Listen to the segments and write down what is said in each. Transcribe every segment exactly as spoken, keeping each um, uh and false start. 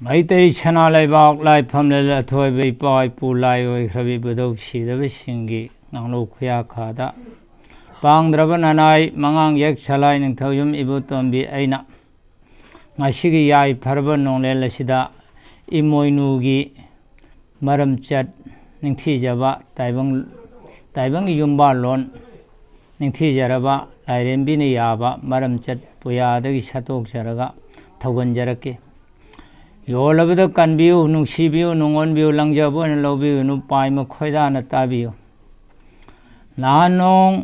ꯃꯩꯇꯩ ꯁꯅꯥ ꯂꯩꯕꯥꯛ ꯂꯥꯏꯐꯝꯂꯦꯜ ꯑꯊꯣꯏꯕ ꯏꯄꯥ ꯏꯄꯨ ꯂꯥꯏ ꯑꯣꯏꯈ꯭ꯔꯕ ꯏꯕꯨꯙꯧ ꯁꯤꯗꯕꯁꯤꯡꯒꯤ ꯉꯥꯡꯂꯨ ꯈꯨꯌꯥꯈꯥꯗ ꯄꯥꯡꯗ꯭ꯔꯕ ꯅꯅꯥꯏ ꯃꯉꯥꯡ ꯌꯦꯛ ꯁꯂꯥꯏ ꯅꯤꯡꯊꯧꯌꯨꯝ ꯏꯕꯣꯇꯣꯝꯕꯤ ꯑꯩꯅ ꯉꯁꯤꯒꯤ ꯌꯥꯏꯐꯔꯕ ꯅꯣꯡꯂꯦꯜ ꯑꯁꯤꯗ ꯏꯃꯣꯏꯅꯨꯒꯤ ꯃꯔꯝꯆꯠ ꯅꯤꯡꯊꯤꯖꯕ ꯇꯥꯏꯕꯪ, ꯇꯥꯏꯕꯪꯒꯤ ꯌꯨꯝꯕꯥꯜꯂꯣꯟ ꯅꯤꯡꯊꯤꯖꯔꯕ ꯂꯥꯏꯔꯦꯝꯕꯤꯅ ꯌꯥꯕ ꯃꯔꯝꯆꯠ ꯄꯨꯌꯥꯗꯒꯤ ꯁꯠꯇꯣꯛꯆꯔꯒ ꯊꯧꯒꯟꯖꯔꯛꯀꯦ꯫ ꯌꯣꯜꯂꯕꯗ ꯀꯟꯕꯤꯌꯨ, ꯅꯨꯡꯁꯤꯕꯤꯌꯨ, ꯅꯨꯡꯉꯣꯟꯕꯤꯌꯨ, ꯂꯪꯖꯕ ꯑꯣꯏꯅ ꯂꯧꯕꯤꯌꯨ, ꯅꯨꯄꯥ ꯏꯃ ꯈꯣꯏꯗꯥꯅ ꯇꯥꯕꯤꯌꯨ꯫ ꯅꯍꯥꯟ ꯅꯣꯡ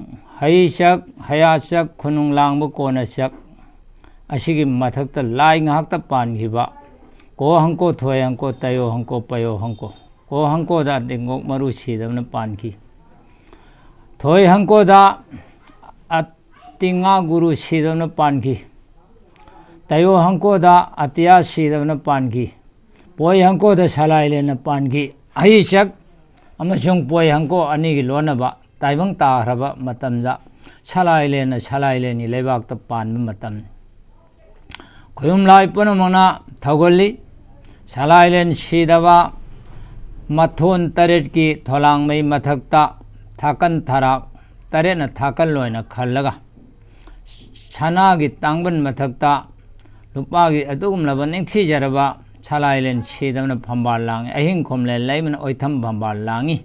ꯍꯩꯆꯛ, ꯍꯌꯥꯆꯛ, ꯈꯨꯅꯨꯡ ꯂꯥꯡꯕ ꯀꯣꯟꯅ ꯆꯛ ꯑꯁꯤꯒꯤ ꯃꯊꯛꯇ ꯂꯥꯏ ꯉꯥꯏꯍꯥꯛꯇ ꯄꯥꯟꯈꯤꯕ ꯀꯣ ꯍꯪꯀꯣ, ꯊꯣꯏ ꯍꯪꯀꯣ, ꯇꯌꯣ ꯍꯪꯀꯣ, ꯄꯌꯣ ꯍꯪꯀꯣ꯫ ꯀꯣ ꯍꯪꯀꯣꯗ ꯇꯦꯡꯀꯣꯛ ꯃꯔꯨ ꯁꯤꯗꯕꯅ ꯄꯥꯟꯈꯤ꯫ ꯊꯣꯏ ꯍꯪꯀꯣꯗ ꯑꯇꯤꯉꯥ ꯒꯨꯔꯨ ꯁꯤꯗꯕꯅ ꯄꯥꯟꯈꯤ꯫ ꯇꯌꯣ ꯍꯪꯀꯣꯗ ꯑꯇꯤꯌꯥ ꯁꯤꯗꯕꯅ ꯄꯥꯟꯈꯤ꯫ ꯄꯣꯏ ꯍꯪꯀꯣꯗ ꯁꯂꯥꯏꯂꯦꯟꯅ ꯄꯥꯟꯈꯤ꯫ ꯑꯍꯩꯆꯛ ꯑꯃꯁꯨꯡ ꯄꯣꯏ ꯍꯪꯀꯣ ꯑꯅꯤꯒꯤ ꯂꯣꯟꯅꯕ ꯇꯥꯏꯕꯪ ꯇꯥꯈ꯭ꯔꯕ ꯃꯇꯝꯗ ꯁꯂꯥꯏꯂꯦꯟꯅ ꯁꯂꯥꯏꯂꯦꯟꯒꯤ ꯂꯩꯕꯥꯛꯇ ꯄꯥꯟꯕ ꯃꯇꯝꯅꯤ꯫ ꯈꯣꯌꯨꯝ ꯂꯥꯏ ꯄꯨꯝꯅꯃꯛꯅ ꯊꯧꯒꯜꯂꯤ꯫ ꯁꯂꯥꯏꯂꯦꯟ ꯁꯤꯗꯕ ꯃꯊꯣꯟ ꯇꯔꯦꯠꯀꯤ ꯊꯣꯂꯥꯡꯃꯩ ꯃꯊꯛꯇ ꯊꯥꯀꯟ ꯊꯔꯥꯛ ꯇꯔꯦꯠꯅ ꯊꯥꯀꯜ ꯑꯣꯏꯅ ꯈꯜꯂꯒ ꯁꯅꯥꯒꯤ ꯇꯥꯡꯕꯟ ꯃꯊꯛꯇ ꯂꯨꯄꯥꯒꯤ ꯑꯗꯨꯒꯨꯝꯂꯕ ꯅꯤꯡꯊꯤꯖꯔꯕ ꯁꯂꯥꯏꯂꯦꯟ ꯁꯤꯗꯕꯅ ꯐꯝꯕꯥꯜ ꯂꯥꯡꯉꯤ꯫ ꯑꯍꯤꯡ ꯈꯣꯝꯂꯦꯟ ꯂꯩꯃꯅ ꯑꯣꯏꯊꯝ ꯐꯝꯕꯥꯜ ꯂꯥꯡꯉꯤ꯫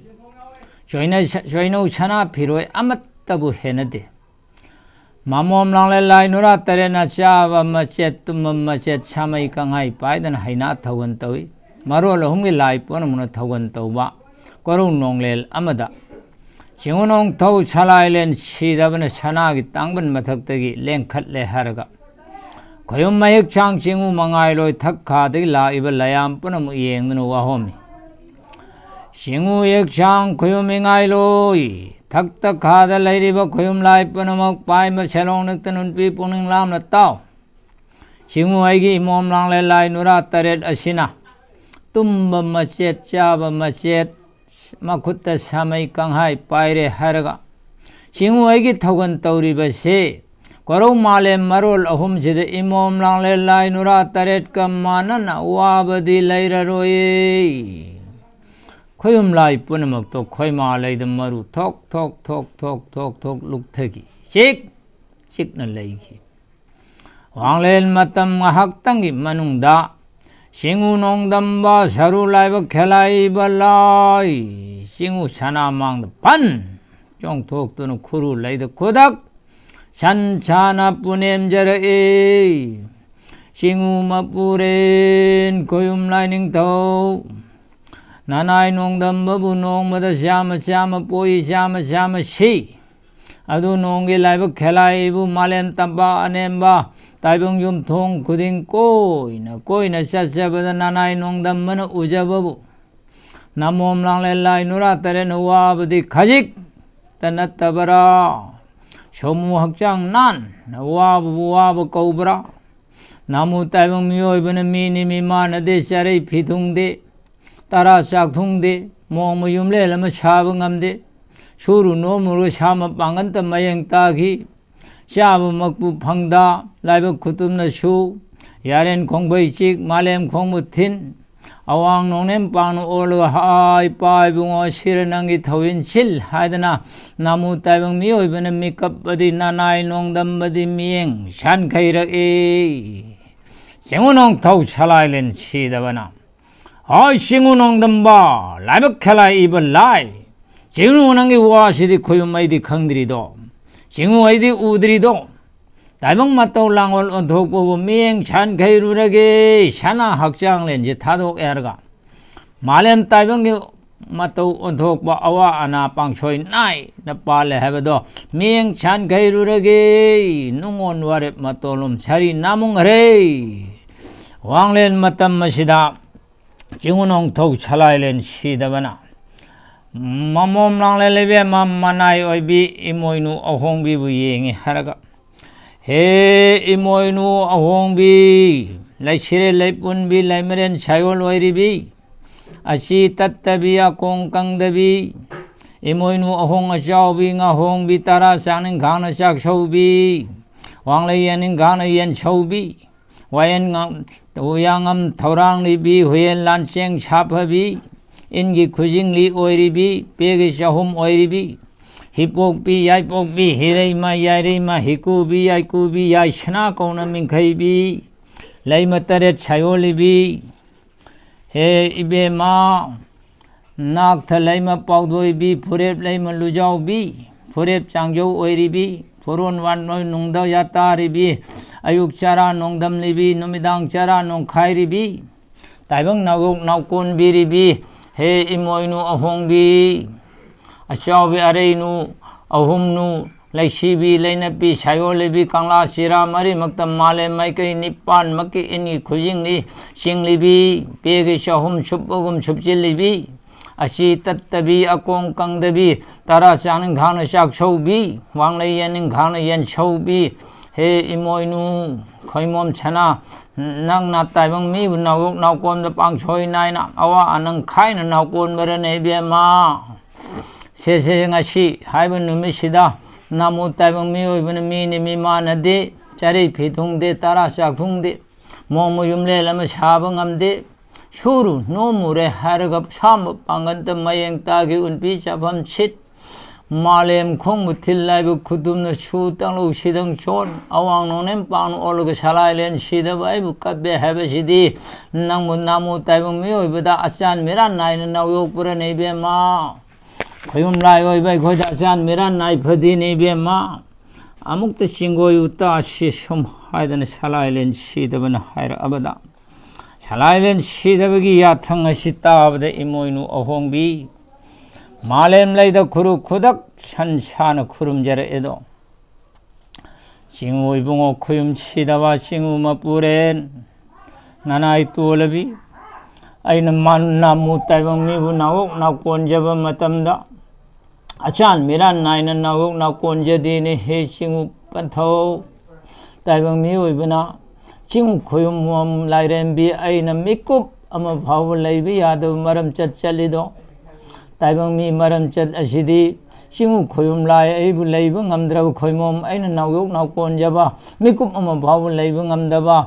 ꯆꯣꯏꯅ-, ꯆꯣꯏꯅꯧ ꯁꯅꯥ ꯐꯤꯔꯣꯏ ꯑꯃꯠꯇꯕꯨ ꯍꯦꯟꯅꯗꯦ꯫ ꯃꯃꯣꯝ ꯂꯥꯡꯂꯦꯟ ꯂꯥꯏ ꯅꯨꯔꯥ ꯇꯔꯦꯠꯅ ꯆꯥꯕ ꯃꯆꯦꯠ, ꯇꯨꯝꯕ ꯃꯆꯦꯠ, ꯁꯥꯃꯩ ꯀꯪꯍꯥꯏ ꯄꯥꯏꯗꯅ ꯍꯩꯅꯥ ꯊꯧꯒꯟ ꯇꯧꯏ꯫ ꯃꯔꯣꯜ ꯑꯍꯨꯝꯒꯤ ꯂꯥꯏ ꯄꯨꯝꯅꯃꯛꯅ ꯊꯧꯒꯟ ꯇꯧꯕ ꯀꯣꯔꯧ ꯅꯣꯡꯂꯦꯜ ꯑꯃꯗ ꯆꯤꯡꯉꯨ ꯅꯣꯡꯊꯧ ꯁꯂꯥꯏꯂꯦꯟ ꯁꯤꯗꯕꯅ ꯁꯅꯥꯒꯤ ꯇꯥꯡꯕꯟ ꯃꯊꯛꯇꯒꯤ ꯂꯦꯡꯈꯠꯂꯦ ꯍꯥꯏꯔꯒ ꯈꯣꯌꯨꯝ ꯃꯍꯤꯛ ꯁꯥꯡ ꯆꯤꯡꯉꯨ ꯃꯉꯥꯏꯂꯣꯏ ꯊꯛꯈꯥꯗꯒꯤ ꯂꯥꯛꯏꯕ ꯂꯌꯥꯝ ꯄꯨꯝꯅꯃꯛ ꯌꯦꯡꯗꯨꯅ ꯋꯥꯍꯣꯝꯃꯤ꯫ ꯆꯤꯡꯉꯨ ꯌꯦꯛꯁꯥꯡ ꯈꯣꯌꯨꯝ ꯏꯉꯥꯏꯂꯣꯏ ꯊꯛꯇ ꯈꯥꯗ ꯂꯩꯔꯤꯕ ꯈꯣꯌꯨꯝ ꯂꯥꯏ ꯄꯨꯝꯅꯃꯛ ꯄꯥꯏꯕ ꯁꯦꯂꯣꯡ ꯅꯤꯛꯇ ꯅꯨꯄꯤ ꯄꯨꯛꯅꯤꯡ ꯂꯥꯝꯅ ꯇꯥꯎ꯫ ꯆꯤꯡꯉꯨ ꯑꯩꯒꯤ ꯏꯃꯣꯝ ꯂꯥꯡꯂꯦ ꯂꯥꯏ ꯅꯨꯔꯥ ꯇꯔꯦꯠ ꯑꯁꯤꯅ ꯇꯨꯝꯕ ꯃꯆꯦꯠ, ꯆꯥꯕ ꯃꯆꯦꯠ, ꯃꯈꯨꯠꯇ ꯁꯥꯃꯩ ꯀꯪꯍꯥꯏ ꯄꯥꯏꯔꯦ ꯍꯥꯏꯔꯒ ꯆꯤꯡꯉꯨ ꯑꯩꯒꯤ ꯊꯧꯒꯟ ꯇꯧꯔꯤꯕꯁꯤ ꯀꯣꯔꯧ ꯃꯥꯂꯦꯝ ꯃꯔꯣꯜ ꯑꯍꯨꯝꯁꯤꯗ ꯏꯃꯣꯝ ꯂꯥꯡꯂꯦꯟ ꯂꯥꯏ ꯅꯨꯔꯥ ꯇꯔꯦꯠꯀ ꯃꯥꯟꯅꯅ ꯋꯥꯕꯗꯤ ꯂꯩꯔꯔꯣꯏꯌꯦ꯫ ꯈꯣꯌꯨꯝ ꯂꯥꯏ ꯄꯨꯝꯅꯃꯛꯇꯣ ꯈꯣꯏꯃꯥ ꯂꯩꯗ ꯃꯔꯨ ꯊꯣꯛ ꯊꯣꯛ ꯊꯣꯛ ꯊꯣꯛ ꯊꯣꯛ ꯊꯣꯛ ꯂꯨꯞꯊꯈꯤ꯫ ꯆꯤꯛ ꯆꯤꯛꯅ ꯂꯩꯈꯤ꯫ ꯋꯥꯡꯂꯦꯟ ꯃꯇꯝ ꯉꯥꯏꯍꯥꯛꯇꯪꯒꯤ ꯃꯅꯨꯡꯗ ꯆꯤꯡꯉꯨ ꯅꯣꯡꯗꯝꯕ ꯁꯔꯨ ꯂꯥꯏꯕ ꯈꯦꯂꯥꯏꯕ ꯂꯥꯏ ꯆꯤꯡꯉꯨ ꯁꯅꯥꯃꯥꯡꯗ ꯐꯟ ꯆꯣꯡꯊꯣꯛꯇꯨꯅ ꯈꯨꯔꯨ ꯂꯩꯗ ꯈꯨꯗꯛ ꯁꯟ ꯁꯥꯅ ꯄꯨꯅꯦꯝꯖꯔꯛꯏ꯫ ꯆꯤꯡꯉꯨ ꯃꯄꯨꯔꯦꯟ ꯈꯣꯌꯨꯝ ꯂꯥꯏꯅꯤꯡꯊꯧ ꯅꯅꯥꯏ ꯅꯣꯡꯗꯝꯕꯕꯨ ꯅꯣꯡꯃꯗ ꯆꯥꯝꯃ ꯆꯥꯝꯃ ꯄꯣꯛꯏ, ꯆꯥꯝꯃ ꯆꯥꯝꯃ ꯁꯤ꯫ ꯑꯗꯨ ꯅꯣꯡꯒꯤ ꯂꯥꯏꯕꯛ ꯈꯦꯂꯥꯏꯕꯨ ꯃꯥꯂꯦꯝ ꯇꯝꯄꯥꯛ ꯑꯅꯦꯝꯕ ꯇꯥꯏꯕꯪ ꯌꯨꯝꯊꯣꯡ ꯈꯨꯗꯤꯡ ꯀꯣꯏꯅ ꯀꯣꯏꯅ ꯆꯠꯆꯕꯗ ꯅꯅꯥꯏ ꯅꯣꯡꯗꯝꯕꯅ ꯎꯖꯕꯕꯨ ꯅꯃꯣꯝ ꯂꯥꯡꯂꯦꯟ ꯂꯥꯏ ꯅꯨꯔꯥ ꯇꯔꯦꯠꯅ ꯋꯥꯕꯗꯤ ꯈꯖꯤꯛꯇ ꯅꯠꯇꯕꯔꯥ? ꯁꯣꯃꯨ ꯍꯛꯆꯥꯡ ꯅꯥꯟꯅ ꯋꯥꯕꯕꯨ ꯋꯥꯕ ꯀꯧꯕ꯭ꯔꯥ? ꯅꯥꯃꯨ ꯇꯥꯏꯕꯪ ꯃꯤꯑꯣꯏꯕꯅ ꯃꯤꯅꯤ ꯃꯤ ꯃꯥꯟꯅꯗꯦ, ꯆꯥꯔꯩ ꯐꯤ ꯊꯨꯡꯗꯦ, ꯇꯔꯥ ꯆꯥꯛ ꯊꯨꯡꯗꯦ, ꯃꯣꯡꯃ ꯌꯨꯝꯂꯦꯜ ꯑꯃ ꯁꯥꯕ ꯉꯝꯗꯦ꯫ ꯁꯨꯔꯨ ꯅꯣꯝꯃꯨꯔꯒ ꯁꯥ ꯃꯄꯥꯡꯒꯜꯇ ꯃꯌꯦꯡ ꯇꯥꯈꯤ꯫ ꯆꯥꯕꯃꯛꯄꯨ ꯐꯪꯗ, ꯂꯥꯏꯕꯛ ꯈꯨꯇꯨꯝꯅꯁꯨ ꯌꯥꯔꯦꯟ ꯈꯣꯡꯕꯩ ꯆꯤꯛ, ꯃꯥꯂꯦꯝ ꯈꯣꯡꯕꯨ ꯊꯤꯟ, ꯑꯋꯥꯡ ꯅꯣꯡꯅꯦꯝ ꯄꯥꯡꯅ ꯑꯣꯜꯂꯒ, "ꯍꯥꯏ ꯄꯥ ꯏꯕꯨꯡꯉꯣ, ꯁꯤꯔ ꯅꯪꯒꯤ ꯊꯧꯍꯤꯟ ꯁꯤꯜ" ꯍꯥꯏꯗꯅ ꯅꯥꯃꯨ ꯇꯥꯏꯕꯪ ꯃꯤꯑꯣꯏꯕꯅ ꯃꯤꯀꯞ ꯑꯗꯤ ꯅꯅꯥꯏ ꯅꯣꯡꯗꯝꯕꯗꯤ ꯃꯤꯌꯦꯡ ꯁꯥꯟꯈꯩꯔꯛꯏ꯫ ꯆꯤꯡꯉꯨ ꯅꯣꯡꯊꯧ ꯁꯂꯥꯏꯂꯦꯟ ꯁꯤꯗꯕꯅ, "ꯍꯣꯏ, ꯆꯤꯡꯉꯨ ꯅꯣꯡꯗꯝꯕ, ꯂꯥꯏꯕꯛ ꯈꯦꯂꯥꯏ ꯏꯕ ꯂꯥꯏ, ꯆꯤꯡꯉꯨ ꯅꯪꯒꯤ ꯋꯥꯁꯤꯗꯤ ꯈꯣꯌꯨꯝ ꯑꯩꯗꯤ ꯈꯪꯗ꯭ꯔꯤꯗꯣ, ꯆꯤꯡꯉꯨ ꯑꯩꯗꯤ ꯎꯗ꯭ꯔꯤꯗꯣ, ꯇꯥꯏꯕꯪ ꯃꯇꯧ ꯂꯥꯡꯑꯣꯜ ꯑꯣꯟꯊꯣꯛꯄꯕꯨ ꯃꯤꯠꯌꯦꯡ ꯁꯥꯟꯈꯩꯔꯨꯔꯒꯦ, ꯁꯅꯥ ꯍꯛꯆꯥꯡꯂꯦꯟꯁꯦ ꯊꯥꯗꯣꯛꯑꯦ" ꯍꯥꯏꯔꯒ, ꯃꯥꯂꯦꯝ ꯇꯥꯏꯕꯪꯒꯤ ꯃꯇꯧ ꯑꯣꯟꯊꯣꯛꯄ ꯑꯋꯥ ꯑꯅꯥ ꯄꯥꯡꯁꯣꯏ ꯅꯥꯏꯅ ꯄꯥꯜꯂꯦ ꯍꯥꯏꯕꯗꯣ ꯃꯤꯠꯌꯦꯡ ꯁꯥꯟꯈꯩꯔꯨꯔꯒꯦ, ꯅꯨꯡꯉꯣꯟ ꯋꯥꯔꯦꯞ ꯃꯇꯣꯂꯨꯝ ꯁꯥꯔꯤ ꯅꯥꯃꯨꯡ ꯍꯔꯦ꯫ ꯋꯥꯡꯂꯦꯟ ꯃꯇꯝ ꯑꯁꯤꯗ ꯆꯤꯡꯉꯨ ꯅꯣꯡꯊꯧ ꯁꯂꯥꯏꯂꯦꯟ ꯁꯤꯗꯕꯅ ꯃꯃꯣꯝ ꯂꯥꯡꯂꯦꯟ ꯂꯩꯕꯦꯝꯃ ꯃꯅꯥꯏ ꯑꯣꯏꯕꯤ ꯏꯃꯣꯏꯅꯨ ꯑꯍꯣꯡꯕꯤꯕꯨ ꯌꯦꯡꯉꯤ ꯍꯥꯏꯔꯒ, "ꯍꯦ ꯏꯃꯣꯏꯅꯨ ꯑꯍꯣꯡꯕꯤ, ꯂꯩꯁꯤꯔꯦ ꯂꯩꯄꯨꯟꯕꯤ, ꯂꯩꯃꯔꯦꯟ ꯁꯥꯌꯣꯜ ꯑꯣꯏꯔꯤꯕꯤ, ꯑꯆꯤ ꯇꯠꯇꯕꯤ, ꯑꯀꯣꯡ ꯀꯪꯗꯕꯤ, ꯏꯃꯣꯏꯅꯨ ꯑꯍꯣꯡ ꯑꯆꯥꯎꯕꯤ, ꯉꯥꯍꯣꯡꯕꯤ, ꯇꯔꯥ ꯆꯥꯛꯅꯤꯡꯈꯥꯡꯅ ꯆꯥꯛꯁꯧꯕꯤ, ꯋꯥꯡꯂꯩ ꯌꯦꯅꯤꯡꯈꯥꯅ ꯌꯦꯟꯁꯧꯕꯤ, ꯋꯥꯌꯦꯟ ꯉꯝ-, ꯎꯌꯥꯉꯝ ꯊꯧꯔꯥꯡꯂꯤꯕꯤ, ꯍꯨꯌꯦꯟ ꯂꯥꯟꯆꯦꯡ ꯁꯥꯐꯕꯤ, ꯏꯟꯒꯤ ꯈꯨꯖꯤꯡꯂꯤ ꯑꯣꯏꯔꯤꯕꯤ, ꯄꯦꯒꯤ ꯆꯍꯨꯝ ꯑꯣꯏꯔꯤꯕꯤ, ꯍꯤꯄꯣꯛꯄꯤ, ꯌꯥꯏꯄꯣꯛꯄꯤ, ꯍꯤꯔꯩꯃ, ꯌꯥꯏꯔꯩꯃ, ꯍꯤꯀꯨꯕꯤ, ꯌꯥꯏꯀꯨꯕꯤ, ꯌꯥꯏꯁꯅꯥ ꯀꯧꯅ ꯃꯤꯡꯈꯩꯕꯤ, ꯂꯩꯃ ꯇꯔꯦꯠ ꯁꯥꯌꯣꯜꯂꯤꯕꯤ, ꯍꯦ ꯏꯕꯦꯝꯃ, ꯅꯥꯛꯊ ꯂꯩꯃ ꯄꯥꯎꯗꯣꯏꯕꯤ, ꯐꯨꯔꯦꯞ ꯂꯩꯃ ꯂꯨꯖꯥꯎꯕꯤ, ꯐꯨꯔꯦꯞ ꯆꯥꯡꯖꯧ ꯑꯣꯏꯔꯤꯕꯤ, ꯐꯨꯔꯣꯟ ꯋꯥꯟꯂꯣꯏ ꯅꯨꯡꯗ ꯌꯥꯇꯥꯔꯤꯕꯤ, ꯑꯌꯨꯛ ꯆꯔꯥ ꯅꯣꯡꯗꯝꯂꯤꯕꯤ, ꯅꯨꯃꯤꯗꯥꯡ ꯆꯔꯥ ꯅꯣꯡꯈꯥꯏꯔꯤꯕꯤ, ꯇꯥꯏꯕꯪ ꯅꯥꯎꯌꯣꯛ ꯅꯥꯎꯀꯣꯟꯕꯤꯔꯤꯕꯤ, ꯍꯦ ꯏꯃꯣꯏꯅꯨ ꯑꯍꯣꯡꯕꯤ, ꯑꯆꯥꯎꯕꯤ ꯑꯔꯩꯅꯨ, ꯑꯍꯨꯝꯅꯨ, ꯂꯩꯁꯤꯕꯤ, ꯂꯩꯅꯄꯤ, ꯁꯥꯌꯣꯜꯂꯤꯕꯤ, ꯀꯪꯂꯥ ꯆꯤꯔꯥ ꯃꯔꯤꯃꯛꯇ ꯃꯥꯂꯦꯝ ꯃꯥꯏꯀꯩ ꯅꯤꯄꯥꯟꯃꯛꯀꯤ ꯏꯟꯒꯤ ꯈꯨꯖꯤꯡꯂꯤ ꯆꯤꯡꯂꯤꯕꯤ, ꯄꯦꯒꯤ ꯆꯍꯨꯝ ꯁꯨꯞꯄꯒꯨꯝ ꯁꯨꯞꯆꯤꯜꯂꯤꯕꯤ, ꯑꯆꯤ ꯇꯠꯇꯕꯤ, ꯑꯀꯣꯡ ꯀꯪꯗꯕꯤ, ꯇꯔꯥ ꯆꯥꯅꯤꯡꯈꯥꯡꯅ ꯆꯥꯛꯁꯧꯕꯤ, ꯋꯥꯡꯂꯩ ꯌꯦꯅꯤꯡꯈꯥꯡꯅ ꯌꯦꯟꯁꯧꯕꯤ, ꯍꯦ ꯏꯃꯣꯏꯅꯨ, ꯈꯣꯏꯃꯣꯝ ꯁꯅꯥ, ꯅꯪꯅ ꯇꯥꯏꯕꯪ ꯃꯤꯕꯨ ꯅꯥꯎꯌꯣꯛ ꯅꯥꯎꯀꯣꯟꯗ ꯄꯥꯡꯁꯣꯏ ꯅꯥꯏꯅ ꯑꯋꯥ ꯑꯅꯪ ꯈꯥꯏꯅ ꯅꯥꯎꯀꯣꯟꯕꯔꯅꯦ ꯏꯕꯦꯝꯃ? ꯁꯦ ꯁꯦ, ꯉꯁꯤ ꯍꯥꯏꯕ ꯅꯨꯃꯤꯠꯁꯤꯗ ꯅꯥꯃꯨ ꯇꯥꯏꯕꯪ ꯃꯤꯑꯣꯏꯕꯅ ꯃꯤꯅꯤ ꯃꯤ ꯃꯥꯟꯅꯗꯦ, ꯆꯔꯩ ꯐꯤ ꯊꯨꯡꯗꯦ, ꯇꯔꯥ ꯆꯥꯛ ꯊꯨꯡꯗꯦ, ꯃꯣꯡꯃ ꯌꯨꯝꯂꯦꯜ ꯑꯃ ꯁꯥꯕ ꯉꯝꯗꯦ, ꯁꯨꯔꯨ ꯅꯣꯝꯃꯨꯔꯦ ꯍꯥꯏꯔꯒ ꯁꯥꯝꯕ ꯄꯥꯡꯒꯟꯗ ꯃꯌꯦꯡ ꯇꯥꯒꯤ ꯎꯟꯄꯤ ꯆꯥꯐꯝ ꯁꯤꯠ, ꯃꯥꯂꯦꯝ ꯈꯣꯡꯕ ꯊꯤꯜ ꯍꯥꯏꯕ ꯈꯨꯗꯨꯝꯅ ꯁꯨ ꯇꯪꯂꯧ ꯁꯤꯗꯪ ꯆꯣꯟ, ꯑꯋꯥꯡ ꯅꯣꯡꯅꯦꯝ ꯄꯥꯡꯅ ꯑꯣꯜꯂꯒ ꯁꯂꯥꯏꯂꯦꯟ ꯁꯤꯗꯕ ꯑꯩꯕꯨ ꯀꯞꯄꯦ ꯍꯥꯏꯕꯁꯤꯗꯤ ꯅꯪꯕꯨ ꯅꯥꯃꯨ ꯇꯥꯏꯕꯪ ꯃꯤꯑꯣꯏꯕꯗ ꯑꯆꯥꯟ ꯃꯤꯔꯥꯟ ꯅꯥꯏꯅ ꯅꯥꯎꯌꯣꯛꯄ꯭ꯔꯅꯦ ꯏꯕꯦꯝꯃ? ꯈꯣꯌꯨꯝ ꯂꯥꯏ ꯑꯣꯏꯕ ꯑꯩꯈꯣꯏꯗ ꯑꯆꯥꯟ ꯃꯤꯔꯥꯟ ꯅꯥꯏ ꯐꯗꯤꯅꯦ ꯏꯕꯦꯝꯃ꯫ ꯑꯃꯨꯛꯇ ꯆꯤꯡꯒꯣꯏ ꯎꯇꯥꯁꯤ ꯁꯨꯝ ꯍꯥꯏꯗꯅ ꯁꯂꯥꯏꯂꯦꯟ ꯁꯤꯗꯕꯅ ꯍꯥꯏꯔꯛꯑꯕꯗ, ꯁꯂꯥꯏꯂꯦꯟ ꯁꯤꯗꯕꯒꯤ ꯌꯥꯊꯪ ꯑꯁꯤ ꯇꯥꯕꯗ ꯏꯃꯣꯏꯅꯨ ꯑꯍꯣꯡꯕꯤ ꯃꯥꯂꯦꯝ ꯂꯩꯗ ꯈꯨꯔꯨ ꯈꯨꯗꯛ ꯁꯟ ꯁꯥꯅ ꯈꯨꯔꯨꯝꯖꯔꯛꯑꯦꯗꯣ꯫ ꯆꯤꯡꯉꯨ ꯏꯕꯨꯡꯉꯣ ꯈꯨꯌꯨꯝ ꯁꯤꯗꯕ ꯆꯤꯡꯉꯨ ꯃꯄꯨꯔꯦꯟ ꯅꯅꯥꯏ ꯇꯣꯂꯕꯤ, ꯑꯩꯅ ꯃꯥ-, ꯅꯥꯃꯨ ꯇꯥꯏꯕꯪ ꯃꯤꯕꯨ ꯅꯥꯎꯌꯣꯛ ꯅꯥꯎꯀꯣꯟꯖꯕ ꯃꯇꯝꯗ, ꯑꯆꯥꯟ ꯃꯤꯔꯥꯟ ꯅꯥꯏꯅ ꯅꯥꯎꯌꯣꯛ ꯅꯥꯎꯀꯣꯟꯖꯗꯦꯅꯦ ꯍꯦ ꯆꯤꯡꯉꯨ ꯄꯟꯊꯧ꯫ ꯇꯥꯏꯕꯪ ꯃꯤꯑꯣꯏꯕꯅ ꯆꯤꯡꯉꯨ ꯈꯨꯌꯨꯝ ꯂꯥꯏꯔꯦꯝꯕꯤ ꯑꯩꯅ ꯃꯤꯀꯨꯞ ꯑꯃ ꯐꯥꯎꯕ ꯂꯩꯕ ꯌꯥꯗꯕ ꯃꯔꯝ ꯆꯠ ꯆꯠꯂꯤꯗꯣ꯫ ꯇꯥꯏꯕꯪ ꯃꯤ ꯃꯔꯝ ꯆꯠ ꯑꯁꯤꯗꯤ ꯆꯤꯡꯉꯨ ꯈꯣꯏꯌꯨꯝ ꯂꯥꯏ ꯑꯩꯕꯨ ꯂꯩꯕ ꯉꯝꯗ꯭ꯔꯕ ꯈꯣꯏꯃꯣꯝ ꯑꯩꯅ ꯅꯥꯎꯌꯣꯛ ꯅꯥꯎꯀꯣꯟꯖꯕ ꯃꯤꯀꯨꯞ ꯑꯃ ꯐꯥꯎꯕ ꯂꯩꯕ ꯉꯝꯗꯕ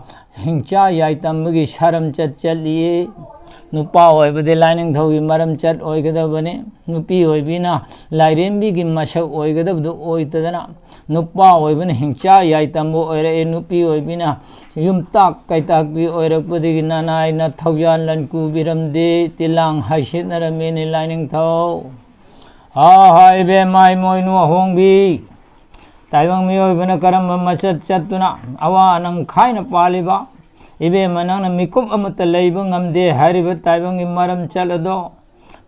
ꯍꯤꯡꯆꯥ ꯌꯥꯏꯇꯝꯕꯒꯤ ꯁꯔꯝ ꯆꯠ ꯆꯠꯂꯤꯌꯦ꯫ ꯅꯨꯄꯥ ꯑꯣꯏꯕꯗꯤ ꯂꯥꯏꯅꯤꯡꯊꯧꯒꯤ ꯃꯔꯝ ꯆꯠ ꯑꯣꯏꯒꯗꯕꯅꯤ꯫ ꯅꯨꯄꯤ ꯑꯣꯏꯕꯤꯅ ꯂꯥꯏꯔꯦꯝꯕꯤꯒꯤ ꯃꯁꯛ ꯑꯣꯏꯒꯗꯕꯗꯨ ꯑꯣꯏꯇꯗꯅ ꯅꯨꯄꯥ ꯑꯣꯏꯕꯅ ꯍꯤꯡꯆꯥ ꯌꯥꯏꯇꯝꯕ ꯑꯣꯏꯔꯛꯏ꯫ ꯅꯨꯄꯤ ꯑꯣꯏꯕꯤꯅ ꯌꯨꯝꯇꯥꯛ ꯀꯩꯇꯥꯛꯄꯤ ꯑꯣꯏꯔꯛꯄꯗꯒꯤ ꯅꯅꯥꯏꯅ ꯊꯧꯖꯥꯜ ꯂꯟꯀꯨꯕꯤꯔꯝꯗꯦ꯫ ꯇꯤꯂꯥꯡ ꯍꯥꯏꯁꯤꯠꯅꯔꯝꯃꯤꯅꯤ ꯂꯥꯏꯅꯤꯡꯊꯧ꯫ ꯑꯥ ꯏꯕꯦꯝꯃ ꯏꯃꯣꯏꯅꯨ ꯑꯍꯣꯡꯕꯤ, ꯇꯥꯏꯕꯪ ꯃꯤꯑꯣꯏꯕꯅ ꯀꯔꯝꯕ ꯃꯆꯠ ꯆꯠꯇꯨꯅ ꯑꯋꯥ ꯑꯅꯪ ꯈꯥꯏꯅ ꯄꯥꯜꯂꯤꯕ? ꯏꯕꯦꯝꯃ ꯅꯪꯅ ꯃꯤꯀꯨꯞ ꯑꯃꯠꯇ ꯂꯩꯕ ꯉꯝꯗꯦ ꯍꯥꯏꯔꯤꯕ ꯇꯥꯏꯕꯪꯒꯤ ꯃꯔꯝ ꯆꯠ ꯑꯗꯣ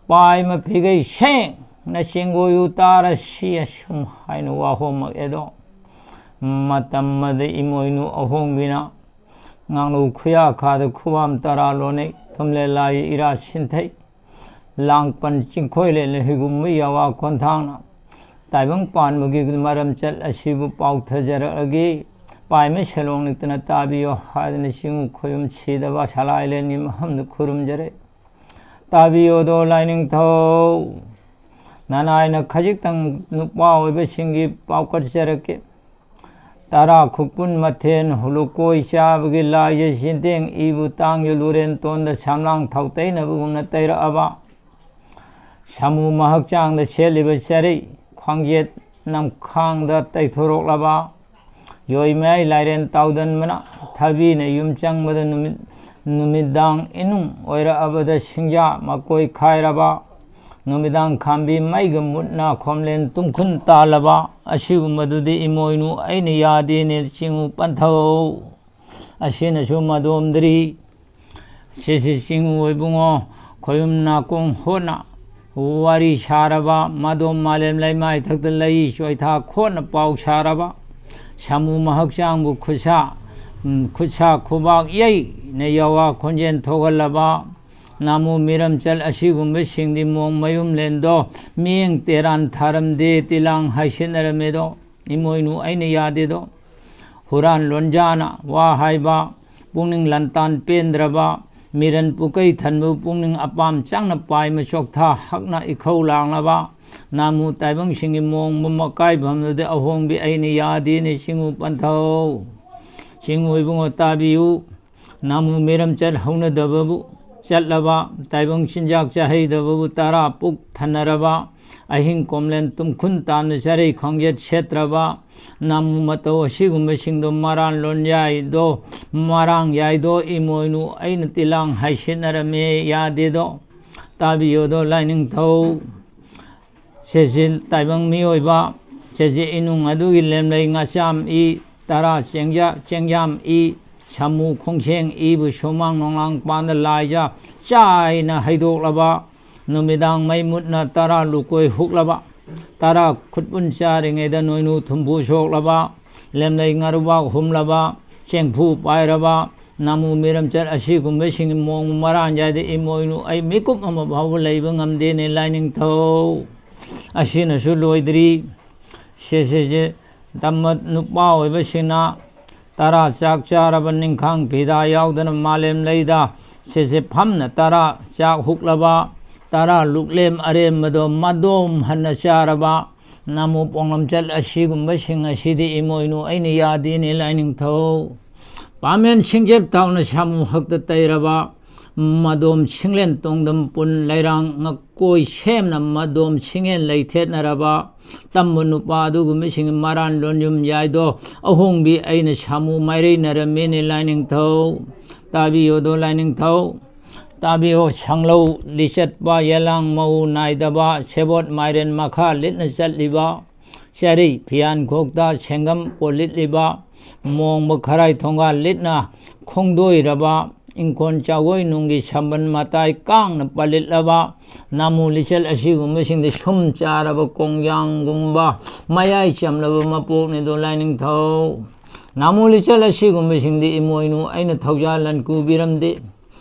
ꯄꯥꯏꯃ ꯐꯤꯒꯩ ꯁꯦꯡꯅ ꯆꯦꯡꯒꯣꯏꯌꯨ ꯇꯥꯔꯁꯤ ꯑꯁꯨꯝ ꯍꯥꯏꯅ ꯋꯥꯍꯣꯝꯃꯛꯑꯦꯗꯣ꯫ ꯃꯇꯝ ꯑꯃꯗ ꯏꯃꯣꯏꯅꯨ ꯑꯍꯣꯡꯕꯤꯅ ꯉꯥꯡꯂꯨ ꯈꯨꯌꯥꯈꯥꯗ ꯈꯨꯕꯥꯝ ꯇꯔꯥ ꯂꯣꯟꯅꯩ꯫ ꯊꯨꯝꯂꯦ ꯂꯥꯏ ꯏꯔꯥ ꯁꯤꯟꯊꯩ꯫ ꯂꯥꯡꯄꯟ ꯆꯤꯡꯈꯣꯏ ꯂꯦꯟꯂ ꯍꯤꯒꯨꯝꯕ ꯌꯥꯋꯥ ꯈꯣꯟꯊꯥꯡꯅ ꯇꯥꯏꯕꯪ ꯄꯥꯟꯕꯒꯤ ꯃꯔꯝ ꯆꯠ ꯑꯁꯤꯕꯨ ꯄꯥꯎꯊꯖꯔꯛꯑꯒꯦ꯫ ꯄꯥꯏꯃ ꯁꯦꯂꯣꯡ ꯅꯤꯛꯇꯅ ꯇꯥꯕꯤꯌꯣ ꯍꯥꯏꯗꯅ ꯆꯤꯡꯉꯨ ꯈꯣꯏꯌꯨꯝ ꯁꯤꯗꯕ ꯁꯂꯥꯏꯂꯦꯟꯒꯤ ꯃꯐꯝꯗ ꯈꯨꯔꯨꯝꯖꯔꯦ꯫ ꯇꯥꯕꯤꯌꯣꯗꯣ ꯂꯥꯏꯅꯤꯡꯊꯧ꯫ ꯅꯅꯥꯏꯅ ꯈꯖꯤꯛꯇꯪ ꯅꯨꯄꯥ ꯑꯣꯏꯕꯁꯤꯡꯒꯤ ꯄꯥꯎꯀꯠꯆꯔꯛꯀꯦ꯫ ꯇꯔꯥ ꯈꯨꯛꯄꯨꯟ ꯃꯊꯦꯟ ꯍꯨꯂꯨꯀꯣꯏ ꯆꯥꯕꯒꯤ ꯂꯥꯏꯖ ꯆꯤꯟꯇꯦꯡ ꯏꯕꯨ ꯇꯥꯡꯖ ꯂꯨꯔꯦꯟ ꯇꯣꯟꯗ ꯁꯝꯂꯥꯡ ꯊꯥꯎ ꯇꯩꯅꯕꯒꯨꯝꯅ ꯇꯩꯔꯛꯑꯕ꯫ ꯁꯥꯃꯨ ꯃꯍꯛꯆꯥꯡꯗ ꯁꯦꯠꯂꯤꯕ ꯆꯔꯩ ꯈ꯭ꯋꯥꯡꯖꯦꯠ ꯅꯝꯈꯥꯡꯗ ꯇꯩꯊꯣꯔꯛꯂꯕ꯫ ꯌꯣꯏꯃꯌꯥꯏ ꯂꯥꯏꯔꯦꯟ ꯇꯥꯎꯗꯟꯕꯅ ꯊꯕꯤꯅ ꯌꯨꯝ ꯆꯪꯕꯗ ꯅꯨꯃꯤꯠ ꯅꯨꯃꯤꯗꯥꯡ ꯏꯅꯨꯡ ꯑꯣꯏꯔꯛꯑꯕꯗ ꯁꯤꯡꯖꯥ ꯃꯀꯣꯏ ꯈꯥꯏꯔꯕ꯫ ꯅꯨꯃꯤꯗꯥꯡ ꯈꯥꯝꯕꯤ ꯃꯩꯒ ꯃꯨꯠꯅ ꯈꯣꯝꯂꯦꯟ ꯇꯨꯡꯈꯨꯟ ꯇꯥꯜꯂꯕ꯫ ꯑꯁꯤꯒꯨꯝꯕꯗꯨꯗꯤ ꯏꯃꯣꯏꯅꯨ ꯑꯩꯅ ꯌꯥꯗꯦꯅꯦ ꯆꯤꯡꯉꯨ ꯄꯟꯊꯧ꯫ ꯑꯁꯤꯅꯁꯨ ꯃꯗꯣꯝꯗ꯭ꯔꯤ꯫ ꯁꯤꯁꯤ ꯆꯤꯡꯉꯨ ꯏꯕꯨꯡꯉꯣ ꯈꯣꯌꯨꯝ ꯅꯥꯀꯣꯡ ꯍꯣꯠꯅ ꯋꯥꯔꯤ ꯁꯥꯔꯕ꯫ ꯃꯗꯣꯝ ꯃꯥꯂꯦꯝ ꯂꯩꯃꯥꯏꯊꯛꯇ ꯂꯩ ꯆꯣꯏꯊꯥ ꯈꯣꯠꯅ ꯄꯥꯎ ꯁꯥꯔꯕ꯫ ꯁꯥꯃꯨ ꯃꯍꯛꯆꯥꯡꯕꯨ ꯈꯨꯠꯁꯥ ꯎꯝ, ꯈꯨꯠꯁꯥ ꯈꯨꯕꯥꯛ ꯌꯩꯅ ꯌꯥꯋꯥ ꯈꯣꯟꯖꯦꯜ ꯊꯣꯛꯍꯜꯂꯕ꯫ ꯅꯥꯃꯨ ꯃꯤꯔꯝꯆꯜ ꯑꯁꯤꯒꯨꯝꯕꯁꯤꯡꯗꯤ ꯃꯣꯡ ꯃꯌꯨꯝꯂꯦꯟꯗꯣ ꯃꯤꯌꯦꯡ ꯇꯦꯔꯥꯟ ꯊꯥꯔꯝꯗꯦ ꯇꯤꯂꯥꯡ ꯍꯥꯏꯁꯤꯟꯅꯔꯝꯃꯦꯗꯣ꯫ ꯏꯃꯣꯏꯅꯨ ꯑꯩꯅ ꯌꯥꯗꯦꯗꯣ꯫ ꯍꯨꯔꯥꯟ ꯂꯣꯟꯖꯥꯅ ꯋꯥ ꯍꯥꯏꯕ ꯄꯨꯛꯅꯤꯡ ꯂꯟꯇꯥꯟ ꯄꯦꯟꯗ꯭ꯔꯕ ꯃꯤꯔꯟ ꯄꯨꯀꯩ ꯊꯟꯕ ꯄꯨꯛꯅꯤꯡ ꯑꯄꯥꯝ ꯆꯪꯅ ꯄꯥꯏꯃ ꯆꯣꯛꯊꯥ ꯍꯛꯅ ꯏꯈꯧ ꯂꯥꯡꯂꯕ ꯅꯥꯃꯨ ꯇꯥꯏꯕꯪꯁꯤꯡꯒꯤ ꯃꯣꯡꯕ ꯃꯀꯥꯏꯐꯝꯗꯨꯗ ꯑꯍꯣꯡꯕꯤ ꯑꯩꯅ ꯌꯥꯗꯦꯅꯦ ꯆꯤꯡꯉꯨ ꯄꯟꯊꯧ꯫ ꯆꯤꯡꯉꯨ ꯏꯕꯨꯡꯉꯣ ꯇꯥꯕꯤꯌꯨ꯫ ꯅꯥꯃꯨ ꯃꯤꯔꯝ ꯆꯠ ꯍꯧꯅꯗꯕꯕꯨ ꯆꯠꯂꯕ ꯇꯥꯏꯕꯪ ꯆꯤꯟꯖꯥꯛ ꯆꯥꯍꯩꯗꯕꯕꯨ ꯇꯔꯥ ꯄꯨꯛ ꯊꯟꯅꯔꯕ ꯑꯍꯤꯡ ꯀꯣꯝꯂꯦꯟ ꯇꯨꯝꯈꯨꯟ ꯇꯥꯅ ꯆꯔꯩ ꯈ꯭ꯋꯥꯡꯖꯦꯠ ꯁꯦꯠꯇ꯭ꯔꯕ ꯅꯥꯃꯨ ꯃꯇꯧ ꯑꯁꯤꯒꯨꯝꯕꯁꯤꯡꯗꯣ ꯃꯔꯥꯟ ꯂꯣꯟ ꯌꯥꯏꯗꯣ ꯃꯔꯥꯡ ꯌꯥꯏꯗꯣ ꯏꯃꯣꯏꯅꯨ ꯑꯩꯅ ꯇꯤꯂꯥꯡ ꯍꯥꯏꯁꯤꯟꯅꯔꯝꯃꯦ ꯌꯥꯗꯦꯗꯣ ꯇꯥꯕꯤꯌꯣꯗꯣ ꯂꯥꯏꯅꯤꯡꯊꯧ꯫ ꯁꯦꯖꯤꯜ ꯇꯥꯏꯕꯪ ꯃꯤꯑꯣꯏꯕ ꯁꯦꯖꯤꯜ ꯏꯅꯨꯡ ꯑꯗꯨꯒꯤ ꯂꯦꯝꯂꯩ ꯉꯥꯆꯥꯝ ꯏ ꯇꯔꯥ ꯆꯦꯡꯖꯥ ꯆꯦꯡꯌꯥꯝ ꯏ ꯁꯥꯃꯨ ꯈꯣꯡꯁꯦꯡ ꯏꯕꯨ ꯁꯨꯃꯥꯡ ꯅꯣꯡꯂꯥꯡ ꯄꯥꯟꯗ ꯂꯥꯏꯖ ꯆꯥꯏꯅ ꯍꯩꯗꯣꯛꯂꯕ ꯅꯨꯃꯤꯗꯥꯡ ꯃꯩ ꯃꯨꯠꯅ ꯇꯔꯥ ꯂꯨꯀꯣꯏ ꯍꯨꯛꯂꯕ ꯇꯔꯥ ꯈꯨꯠꯄꯨꯟ ꯆꯥꯔꯤꯉꯩꯗ ꯅꯣꯏꯅꯨ ꯊꯨꯝꯐꯨ ꯁꯣꯛꯂꯕ ꯂꯦꯝꯂꯩ ꯉꯥꯔꯨꯕꯥꯛ ꯍꯨꯝꯂꯕ ꯆꯦꯡꯐꯨ ꯄꯥꯏꯔꯕ ꯅꯥꯃꯨ ꯃꯤꯔꯝꯆꯠ ꯑꯁꯤꯒꯨꯝꯕꯁꯤꯡ ꯃꯑꯣꯡ ꯃꯔꯥꯟ ꯌꯥꯏꯗ ꯏꯃꯣꯏꯅꯨ ꯑꯩ ꯃꯤꯀꯨꯞ ꯑꯃ ꯐꯥꯎꯕ ꯂꯩꯕ ꯉꯝꯗꯦꯅꯦ ꯂꯥꯏꯅꯤꯡꯊꯧ꯫ ꯑꯁꯤꯅꯁꯨ ꯂꯣꯏꯗ꯭ꯔꯤ꯫ ꯁꯦ ꯁꯦ ꯁꯦ ꯇꯝꯃ ꯅꯨꯄꯥ ꯑꯣꯏꯕꯁꯤꯡꯅ ꯇꯔꯥ ꯆꯥꯛ ꯆꯥꯔꯕ ꯅꯤꯡꯈꯥꯡ ꯐꯤꯗꯥ ꯌꯥꯎꯗꯅ ꯃꯥꯂꯦꯝ ꯂꯩꯗ ꯁꯦ ꯁꯦ ꯐꯝꯅ ꯇꯔꯥ ꯆꯥꯛ ꯍꯨꯛꯂꯕ ꯇꯔꯥ ꯂꯨꯛꯂꯦꯝ ꯑꯔꯦꯝꯕꯗꯣ ꯃꯗꯣꯝ ꯍꯟꯅ ꯆꯥꯔꯕ ꯅꯥꯃꯨ ꯄꯣꯡꯂꯝꯆꯠ ꯑꯁꯤꯒꯨꯝꯕꯁꯤꯡ ꯑꯁꯤꯗꯤ ꯏꯃꯣꯏꯅꯨ ꯑꯩꯅ ꯌꯥꯗꯦꯅꯦ ꯂꯥꯏꯅꯤꯡꯊꯧ꯫ ꯄꯥꯃꯦꯟ ꯁꯤꯡꯖꯦꯞ ꯊꯥꯎꯅ ꯁꯥꯃꯨ ꯍꯛꯇ ꯇꯩꯔꯕ ꯃꯗꯣꯝ ꯁꯤꯡꯂꯦꯟ ꯇꯣꯡꯗꯝ ꯄꯨꯟ ꯂꯩꯔꯥꯡ ꯉꯛꯀꯣꯏ ꯁꯦꯝꯅ ꯃꯗꯣꯝ ꯁꯤꯡꯉꯦꯟ ꯂꯩꯊꯦꯠꯅꯔꯕ ꯇꯝꯕ ꯅꯨꯄꯥ ꯑꯗꯨꯒꯨꯝꯕꯁꯤꯡ ꯃꯔꯥꯟ ꯂꯣꯟ ꯌꯨꯝ ꯌꯥꯏꯗꯣ ꯑꯍꯣꯡꯕꯤ ꯑꯩꯅ ꯁꯥꯃꯨ ꯃꯥꯏꯔꯩꯅꯔꯝꯃꯤꯅꯦ ꯂꯥꯏꯅꯤꯡꯊꯧ꯫ ꯇꯥꯕꯤꯌꯣꯗꯣ ꯂꯥꯏꯅꯤꯡꯊꯧ꯫ ꯇꯥꯕꯤꯌꯣ ꯁꯪꯂꯧ ꯂꯤꯆꯠꯄ ꯌꯦꯂꯥꯡ ꯃꯧ ꯅꯥꯏꯗꯕ ꯁꯦꯕꯣꯠ ꯃꯥꯏꯔꯦꯟ ꯃꯈꯥ ꯂꯤꯠꯅ ꯆꯠꯂꯤꯕ ꯆꯔꯩ ꯐꯤꯌꯥꯟꯈꯣꯛꯇ ꯁꯦꯡꯒꯝ ꯄꯣꯜꯂꯤꯠꯂꯤꯕ ꯃꯣꯡꯕ ꯈꯔꯥꯏ ꯊꯣꯡꯒꯥꯜ ꯂꯤꯠꯅ ꯈꯣꯡꯗꯣꯏꯔꯕ ꯏꯪꯈꯣꯜ ꯆꯥꯎꯒꯣꯏ ꯅꯨꯡꯒꯤ ꯁꯝꯕꯟ ꯃꯇꯥꯏ ꯀꯥꯡꯅ ꯄꯜꯂꯤꯠꯂꯕ ꯅꯥꯃꯨ ꯂꯤꯆꯠ ꯑꯁꯤꯒꯨꯝꯕꯁꯤꯡꯗ ꯁꯨꯝ ꯆꯥꯔꯕ ꯀꯣꯡꯌꯥꯡꯒꯨꯝꯕ ꯃꯌꯥꯏ ꯆꯝꯂꯕ ꯃꯄꯣꯛꯅꯤꯗꯣ ꯂꯥꯏꯅꯤꯡꯊꯧ꯫ ꯅꯥꯃꯨ ꯂꯤꯆꯠ ꯑꯁꯤꯒꯨꯝꯕꯁꯤꯡꯗꯤ ꯏꯃꯣꯏꯅꯨ ꯑꯩꯅ ꯊꯧꯖꯥꯜ ꯂꯟ ꯀꯨꯕꯤꯔꯝꯗꯦ꯫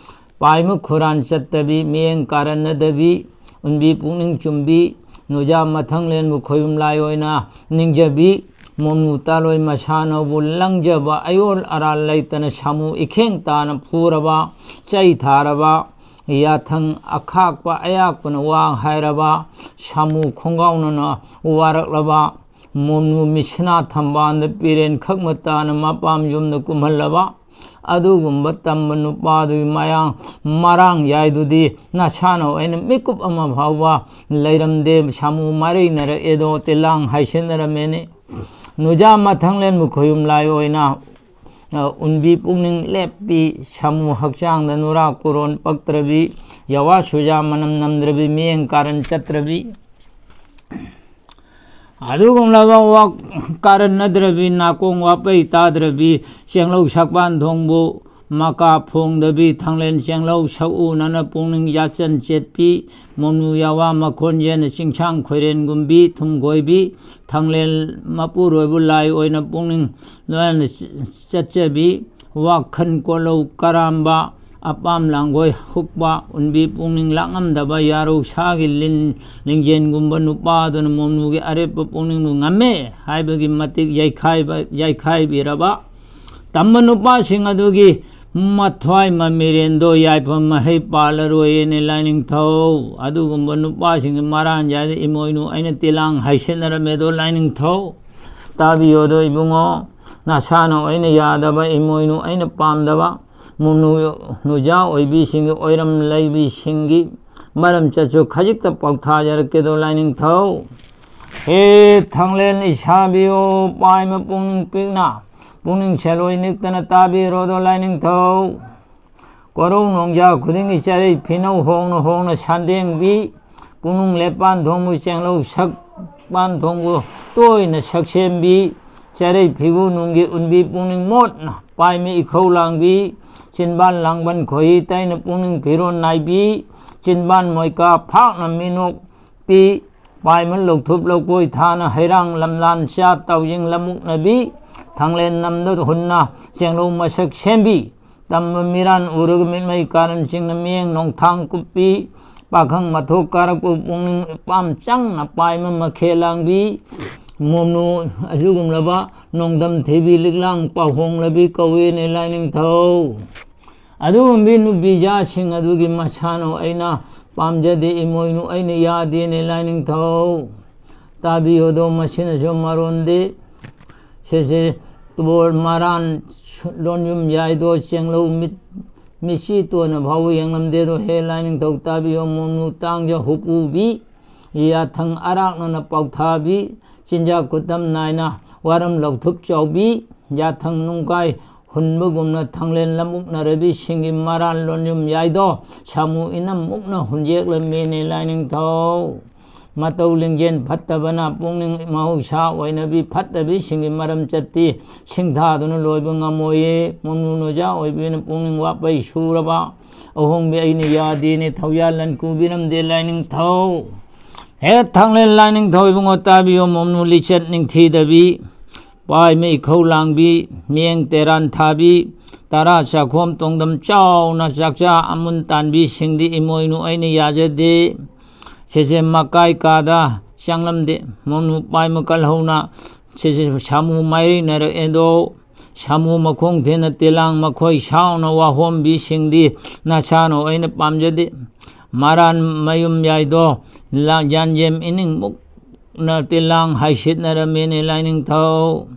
ꯄꯥꯏꯃ ꯈꯨꯔꯥꯟ ꯆꯠꯇꯕꯤ ꯃꯤꯠꯌꯦꯡ ꯀꯥꯔꯟꯅꯗꯕꯤ ꯎꯟꯕꯤ ꯄꯨꯛꯅꯤꯡ ꯆꯨꯝꯕꯤ ꯅꯨꯖꯥ ꯃꯊꯪꯂꯦꯟꯕꯨ ꯈꯣꯏꯕꯨꯝ ꯂꯥꯏ ꯑꯣꯏꯅ ꯅꯤꯡꯖꯕꯤ ꯃꯣꯅꯨ ꯇꯥꯂꯣꯏ ꯃꯁꯥꯅꯧꯕꯨ ꯂꯪꯖꯕ ꯑꯌꯣꯜ ꯑꯔꯥꯜ ꯂꯩꯇꯅ ꯁꯥꯃꯨ ꯏꯈꯦꯡ ꯇꯥꯅ ꯐꯨꯔꯕ, ꯆꯩ ꯊꯥꯔꯕ, ꯌꯥꯊꯪ ꯑꯈꯥꯛꯄ ꯑꯌꯥꯛꯄꯅ ꯋꯥ ꯍꯥꯏꯔꯕ, ꯁꯥꯃꯨ ꯈꯣꯡꯒꯥꯎꯅꯅ ꯋꯥꯔꯛꯂꯕ, ꯃꯣꯅꯨ ꯃꯤꯁꯅꯥ ꯊꯝꯕꯥꯜꯗ ꯄꯤꯔꯦꯟ ꯈꯛ ꯃꯇꯥꯅ ꯃꯄꯥꯝ ꯌꯨꯝꯗ ꯀꯨꯝꯍꯜꯂꯕ, ꯑꯗꯨꯒꯨꯝꯕ ꯇꯝꯕ ꯅꯨꯄꯥꯗꯨꯒꯤ ꯃꯌꯥꯡ ꯃꯔꯥꯡ ꯌꯥꯏꯗꯨꯗꯤ ꯅꯁꯥꯅ ꯑꯩꯅ ꯃꯤꯀꯨꯞ ꯑꯃ ꯐꯥꯎꯕ ꯂꯩꯔꯝꯗꯦ꯫ ꯁꯥꯃꯨ ꯃꯔꯩꯅꯔꯛꯑꯦꯗꯣ ꯇꯤꯂꯥꯡ ꯍꯥꯏꯁꯤꯟꯅꯔꯝꯃꯦꯅꯦ꯫ ꯅꯨꯖꯥ ꯃꯊꯪꯂꯦꯟꯕꯨ ꯈꯣꯌꯨꯝ ꯂꯥꯏ ꯑꯣꯏꯅ, ꯑ, ꯎꯟꯕꯤ ꯄꯨꯛꯅꯤꯡ ꯂꯦꯞꯄꯤ꯫ ꯁꯥꯃꯨ ꯍꯛꯆꯥꯡꯗ ꯅꯨꯔꯥ ꯀꯨꯔꯣꯟ ꯄꯛꯇ꯭ꯔꯕꯤ, ꯌꯥꯋꯥ ꯁꯨꯖꯥ ꯃꯅꯝ ꯅꯝꯗ꯭ꯔꯕꯤ, ꯃꯤꯌꯦꯡ ꯀꯥꯔꯟ ꯆꯠꯇ꯭ꯔꯕꯤ꯫ ꯑꯗꯨꯒꯨꯝꯂꯕ ꯋꯥ ꯀꯥꯔꯟꯅꯗ꯭ꯔꯕꯤ, ꯅꯥꯀꯣꯡ ꯋꯥꯄꯩ ꯇꯥꯗ꯭ꯔꯕꯤ, ꯆꯦꯡꯂꯧ ꯁꯛꯄꯥꯟ ꯊꯣꯡꯕꯨ ꯃꯀꯥ ꯐꯣꯡꯗꯕꯤ, ꯊꯥꯡꯂꯦꯟ ꯆꯦꯡꯂꯧ ꯁꯛꯎꯅꯅ ꯄꯨꯛꯅꯤꯡ ꯌꯥꯆꯟ ꯆꯦꯠꯄꯤ, ꯃꯣꯅꯨ ꯌꯥꯋꯥ ꯃꯈꯣꯟ ꯌꯦꯟꯅ ꯆꯤꯡꯁꯥꯡ ꯈꯣꯏꯔꯦꯟꯒꯨꯝꯕꯤ, ꯊꯨꯝꯒꯣꯏꯕꯤ, ꯊꯥꯡꯂꯦꯟ ꯃꯄꯨꯔꯣꯏꯕꯨ ꯂꯥꯏ ꯑꯣꯏꯅ ꯄꯨꯛꯅꯤꯡ ꯂꯣꯏꯅ ꯆꯠꯆꯕꯤ, ꯋꯥꯈꯜ ꯀꯣꯜꯂꯧ ꯀꯔꯥꯝꯕ, ꯑꯄꯥꯝ ꯂꯥꯡꯒꯣꯏ ꯍꯨꯛꯄ, ꯎꯟꯕꯤ ꯄꯨꯛꯅꯤꯡ ꯂꯥꯛꯉꯝꯗꯕ, ꯌꯥꯔꯧ ꯁꯥꯒꯤ ꯂꯤꯟ ꯂꯤꯡꯖꯦꯟꯒꯨꯝꯕ ꯅꯨꯄꯥ ꯑꯗꯨꯅ ꯃꯣꯅꯨꯒꯤ ꯑꯔꯦꯞꯄ ꯄꯨꯛꯅꯤꯡꯕꯨ ꯉꯝꯃꯦ ꯍꯥꯏꯕꯒꯤ ꯃꯇꯤꯛ ꯌꯩꯈꯥꯏꯕ, ꯌꯩꯈꯥꯏꯕꯤꯔꯕ, ꯇꯝꯕ ꯅꯨꯄꯥꯁꯤꯡ ꯑꯗꯨꯒꯤ ꯃꯊ꯭ꯋꯥꯏ ꯃꯃꯤꯔꯦꯟꯗꯣ ꯌꯥꯏꯐ ꯃꯍꯩ ꯄꯥꯜꯂꯔꯣꯏꯅꯦ ꯂꯥꯏꯅꯤꯡꯊꯧ꯫ ꯑꯗꯨꯒꯨꯝꯕ ꯅꯨꯄꯥꯁꯤꯡꯒꯤ ꯃꯔꯥꯟ ꯌꯥꯏꯗ ꯏꯃꯣꯏꯅꯨ ꯑꯩꯅ ꯇꯤꯂꯥꯡ ꯍꯥꯏꯁꯤꯟꯅꯔꯝꯃꯦꯗꯣ ꯂꯥꯏꯅꯤꯡꯊꯧ꯫ ꯇꯥꯕꯤꯌꯣꯗꯣ ꯏꯕꯨꯡꯉꯣ, ꯅꯁꯥꯅ ꯑꯩꯅ ꯌꯥꯗꯕ, ꯏꯃꯣꯏꯅꯨ ꯑꯩꯅ ꯄꯥꯝꯗꯕ, ꯃꯣꯅꯨ ꯅꯨꯖꯥ ꯑꯣꯏꯕꯤꯁꯤꯡꯒꯤ ꯑꯣꯏꯔꯝ ꯂꯩꯕꯤꯁꯤꯡꯒꯤ ꯃꯔꯝ ꯆꯠꯁꯨ ꯈꯖꯤꯛꯇ ꯄꯥꯎꯊꯥꯖꯔꯛꯀꯦꯗꯣ ꯂꯥꯏꯅꯤꯡꯊꯧ꯫ ꯍꯦ ꯊꯥꯡꯂꯦꯟ ꯏꯁꯥꯕꯤꯌꯣ, ꯄꯥꯏꯃ ꯄꯨꯛꯅꯤꯡ ꯄꯤꯛꯅ, ꯄꯨꯛꯅꯤꯡ ꯁꯦꯜꯂꯣꯏ ꯅꯤꯛꯇꯅ ꯇꯥꯕꯤꯔꯣꯗꯣ ꯂꯥꯏꯅꯤꯡꯊꯧ꯫ ꯀꯣꯔꯧ ꯅꯣꯡꯖꯥ ꯈꯨꯗꯤꯡꯒꯤ ꯆꯔꯩ ꯐꯤꯅꯧ ꯍꯣꯡꯅ ꯍꯣꯡꯅ ꯁꯥꯟꯗꯦꯡꯕꯤ, ꯄꯨꯛꯅꯨꯡ ꯂꯦꯞꯄꯥꯟ ꯊꯣꯡꯕꯨ ꯆꯦꯡꯂꯧ ꯁꯛꯄꯥꯟ ꯊꯣꯡꯕꯨ ꯇꯣꯏꯅ ꯁꯛꯁꯦꯝꯕꯤ, ꯆꯔꯩ ꯐꯤꯕꯨ ꯅꯨꯡꯒꯤ ꯎꯟꯕꯤ ꯄꯨꯛꯅꯤꯡ ꯃꯣꯠꯅ ꯄꯥꯏꯃꯤ ꯏꯈꯧ ꯂꯥꯡꯕꯤ, ꯆꯤꯟꯕꯥꯟ ꯂꯥꯡꯕꯟ ꯈꯣꯏꯍꯤ ꯇꯩꯅ ꯄꯨꯛꯅꯤꯡ ꯐꯤꯔꯣꯟ ꯅꯥꯏꯕꯤ, ꯆꯤꯟꯕꯥꯟ ꯃꯣꯏꯀꯥ ꯐꯥꯛꯅ ꯃꯤꯅꯣꯛ ꯄꯤ, ꯄꯥꯏꯃ ꯂꯧꯊꯨꯞ ꯂꯧꯀꯣꯏ ꯊꯥꯅ ꯍꯩꯔꯥꯡ ꯂꯝꯂꯥꯟ ꯆꯥ ꯇꯥꯎꯖꯤꯡ ꯂꯃꯨꯛꯅꯕꯤ, ꯊꯥꯡꯂꯦꯟ ꯅꯝꯗ ꯍꯨꯟꯅ ꯆꯦꯡꯂꯧ ꯃꯁꯛ ꯁꯦꯝꯕꯤ, ꯇꯝꯕ ꯃꯤꯔꯥꯟ ꯎꯔꯒ ꯃꯤꯠꯃꯩ ꯀꯥꯔꯟꯁꯤꯡꯅ ꯃꯤꯠꯌꯦꯡ ꯅꯣꯡꯊꯥꯡ ꯀꯨꯞꯄꯤ, ꯄꯥꯈꯪ ꯃꯊꯣꯛ ꯀꯥꯔꯛꯄ ꯄꯨꯛꯅꯤꯡ ꯏꯄꯥꯝ ꯆꯪꯅ ꯄꯥꯏꯃ ꯃꯈꯦ ꯂꯥꯡꯕꯤ, ꯃꯣꯝꯅꯨ ꯑꯁꯤꯒꯨꯝꯂꯕ ꯅꯣꯡꯗꯝ ꯊꯤꯕꯤ ꯂꯤꯛꯂꯥꯡ ꯄꯥꯎꯍꯣꯡꯂꯕꯤ ꯀꯧꯏꯅꯦ ꯂꯥꯏꯅꯤꯡꯊꯧ꯫ ꯑꯗꯨꯒꯨꯝꯕꯤ ꯅꯨꯄꯤꯖꯥꯁꯤꯡ ꯑꯗꯨꯒꯤ ꯃꯁꯥꯅ ꯑꯩꯅ ꯄꯥꯝꯖꯗꯦ, ꯏꯃꯣꯏꯅꯨ ꯑꯩꯅ ꯌꯥꯗꯦꯅꯦ ꯂꯥꯏꯅꯤꯡꯊꯧ꯫ ꯇꯥꯕꯤꯌꯣꯗꯣ, ꯃꯁꯤꯅꯁꯨ ꯃꯔꯣꯟꯗꯤ ꯁꯤꯁꯦ ꯇꯣꯔ ꯃꯔꯥꯟ ꯂꯣꯟꯌꯨꯝ ꯌꯥꯏꯗꯣ ꯆꯦꯡꯂꯧ ꯃꯤꯠ ꯃꯤꯠꯁꯤ ꯇꯣꯟꯅ ꯐꯥꯎꯕ ꯌꯦꯡꯂꯝꯗꯦꯗꯣ꯫ ꯍꯦ ꯂꯥꯏꯅꯤꯡꯊꯧ ꯇꯥꯕꯤꯌꯣ, ꯃꯣꯝꯅꯨ ꯇꯥꯡꯖ ꯍꯨꯄꯨꯕꯤ, ꯌꯥꯊꯪ ꯑꯔꯥꯛꯅꯅ ꯄꯥꯎꯊꯥꯕꯤ, ꯆꯤꯟꯖꯥꯛ ꯈꯨꯇꯝ ꯅꯥꯏꯅ ꯋꯥꯔꯝ ꯂꯧꯊꯨꯞ ꯆꯥꯎꯕꯤ, ꯌꯥꯊꯪ ꯅꯨꯡꯀꯥꯏ ꯍꯨꯟꯕꯒꯨꯝꯅ ꯊꯥꯡꯂꯦꯟ ꯂꯝꯃꯨꯛꯅꯔꯕꯤꯁꯤꯡꯒꯤ ꯃꯔꯥꯜ ꯂꯣꯟꯌꯨꯝ ꯌꯥꯏꯗꯣ ꯁꯥꯃꯨ ꯏꯅꯝ ꯃꯨꯛꯅ ꯍꯨꯟꯖꯦꯛꯂꯝꯃꯤꯅꯦ ꯂꯥꯏꯅꯤꯡꯊꯧ꯫ ꯃꯇꯧ ꯂꯤꯡꯖꯦꯜ ꯐꯠꯇꯕꯅ ꯄꯨꯛꯅꯤꯡ ꯃꯍꯧꯁꯥ ꯑꯣꯏꯅꯕꯤ ꯐꯠꯇꯕꯤꯁꯤꯡꯒꯤ ꯃꯔꯝ ꯆꯠꯇꯤ ꯁꯤꯡꯊꯥꯗꯨꯅ ꯂꯣꯏꯕ ꯉꯝꯃꯣꯏꯌꯦ꯫ ꯃꯣꯝꯅꯨ ꯅꯣꯖꯥ ꯑꯣꯏꯕꯤꯅ ꯄꯨꯛꯅꯤꯡ ꯋꯥꯄꯩ ꯁꯨꯔꯕ ꯑꯍꯣꯡꯕꯤ ꯑꯩꯅ ꯌꯥꯗꯦꯅꯦ ꯊꯧꯌꯥ ꯂꯟ ꯀꯨꯕꯤꯔꯝꯗꯦ ꯂꯥꯏꯅꯤꯡꯊꯧ꯫ ꯍꯦ ꯊꯥꯡꯂꯦꯟ ꯂꯥꯏꯅꯤꯡꯊꯧ ꯏꯕꯨꯡꯉꯣ ꯇꯥꯕꯤꯌꯣ, ꯃꯣꯝꯅꯨ ꯂꯤꯆꯠ ꯅꯤꯡꯊꯤꯗꯕꯤ, ꯄꯥꯏꯃꯩ ꯈꯧ ꯂꯥꯡꯕꯤ, ꯃꯤꯌꯦꯡ ꯇꯦꯔꯥꯟ ꯊꯥꯕꯤ, ꯇꯔꯥ ꯆꯥꯛꯈꯣꯝ ꯇꯣꯡꯗꯝ ꯆꯥꯎꯅ ꯆꯥꯛꯆꯥ ꯑꯃꯨꯟ ꯇꯥꯟꯕꯤꯁꯤꯡꯗꯤ ꯏꯃꯣꯏꯅꯨ ꯑꯩꯅ ꯌꯥꯖꯗꯦ꯫ ꯁꯤꯁꯦ ꯃꯀꯥꯏ ꯀꯥꯗ ꯆꯪꯂꯝꯗꯦ꯫ ꯃꯣꯝꯅꯨ ꯄꯥꯏꯃ ꯀꯜꯍꯧꯅ ꯁꯤꯁꯦ ꯁꯥꯃꯨ ꯃꯥꯏꯔꯩꯅꯔꯛꯑꯦꯗꯣ꯫ ꯁꯥꯃꯨ ꯃꯈꯣꯡ ꯊꯦꯟꯅ ꯇꯦꯂꯥꯡ ꯃꯈꯣꯏ ꯁꯥꯎꯅ ꯋꯥꯍꯣꯝꯕꯤꯁꯤꯡꯗꯤ ꯅꯁꯥꯅ ꯑꯩꯅ ꯄꯥꯝꯖꯗꯦ꯫ ꯃꯔꯥꯟ ꯃꯌꯨꯝ ꯌꯥꯏꯗꯣ ꯂꯥ-, ꯌꯥꯟꯖꯦꯝ ꯏꯅꯤꯡ ꯃꯨꯛꯅ ꯇꯦꯂꯥꯡ ꯍꯥꯏꯁꯤꯠꯅꯔꯝꯃꯦꯅꯦ ꯂꯥꯏꯅꯤꯡꯊꯧ꯫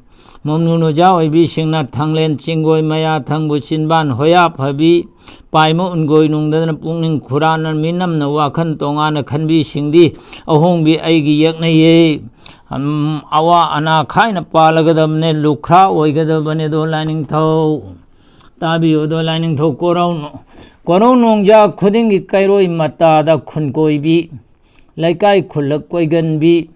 ꯃꯣꯝꯅꯨ ꯅꯨꯖꯥ ꯑꯣꯏꯕꯤꯁꯤꯡꯅ ꯊꯥꯡꯂꯦꯟ ꯆꯤꯡꯒꯣꯏ ꯃꯌꯥ ꯊꯪꯕ ꯆꯤꯟꯕꯥꯟ ꯍꯣꯌꯥ ꯐꯕꯤ ꯄꯥꯏꯃ ꯎꯟꯒꯣꯏ ꯅꯨꯡꯗꯅ ꯄꯨꯛꯅꯤꯡ ꯈꯨꯔꯥꯟꯅ ꯃꯤꯅꯝꯅ ꯋꯥꯈꯜ ꯇꯣꯉꯥꯟꯅ ꯈꯟꯕꯤꯁꯤꯡꯗꯤ ꯑꯍꯣꯡꯕꯤ ꯑꯩꯒꯤ ꯌꯦꯛꯅꯩꯌꯦ꯫ ꯑꯝ, ꯑꯋꯥ ꯑꯅꯥ ꯈꯥꯏꯅ ꯄꯥꯜꯂꯒꯗꯕꯅꯦ, ꯂꯨꯈ꯭ꯔꯥ ꯑꯣꯏꯒꯗꯕꯅꯦ ꯑꯗꯣ ꯂꯥꯏꯅꯤꯡꯊꯧ꯫ ꯇꯥꯕꯤꯌꯨ ꯑꯗꯣ ꯂꯥꯏꯅꯤꯡꯊꯧ ꯀꯣꯔꯧ ꯅꯣ-, ꯀꯣꯔꯧ ꯅꯣꯡꯖꯥ ꯈꯨꯗꯤꯡꯒꯤ ꯀꯩꯔꯣꯏ ꯃꯇꯥꯗ ꯈꯨꯟꯀꯣꯏꯕꯤ, ꯂꯩꯀꯥꯏ ꯈꯨꯜꯂꯛ ꯀꯣꯏꯒꯟꯕꯤ,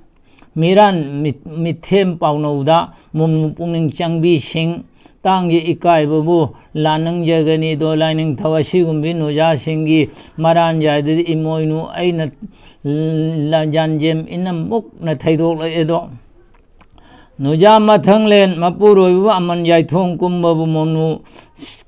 ꯃꯤꯔꯥꯟ ꯃꯤꯠ-, ꯃꯤꯊꯦꯝ ꯄꯥꯎꯅꯧꯗ ꯃꯨꯝ ꯄꯨꯛꯅꯤꯡ ꯆꯪꯕꯤꯁꯤꯡ, ꯇꯥꯡꯒꯤ ꯏꯀꯥꯏꯕꯕꯨ ꯂꯥꯟꯅꯤꯡꯖꯒꯅꯤꯗꯣ ꯂꯥꯏꯅꯤꯡꯊꯧ꯫ ꯑꯁꯤꯒꯨꯝꯕꯤ ꯅꯨꯖꯥꯁꯤꯡꯒꯤ ꯃꯔꯥꯟ ꯌꯥꯏꯗꯗꯤ ꯏꯃꯣꯏꯅꯨ ꯑꯩꯅ ꯂ-, ꯌꯥꯟꯖꯦꯝ ꯏꯅꯝ ꯃꯨꯛꯅ ꯊꯩꯗꯣꯛꯂꯛꯑꯦꯗꯣ꯫ ꯅꯨꯖꯥ ꯃꯊꯪꯂꯦꯟ ꯃꯄꯨꯔꯣꯏꯕꯕꯨ ꯑꯃꯟ ꯌꯥꯏꯊꯣꯡ ꯀꯨꯝꯕꯕꯨ ꯃꯣꯅꯨ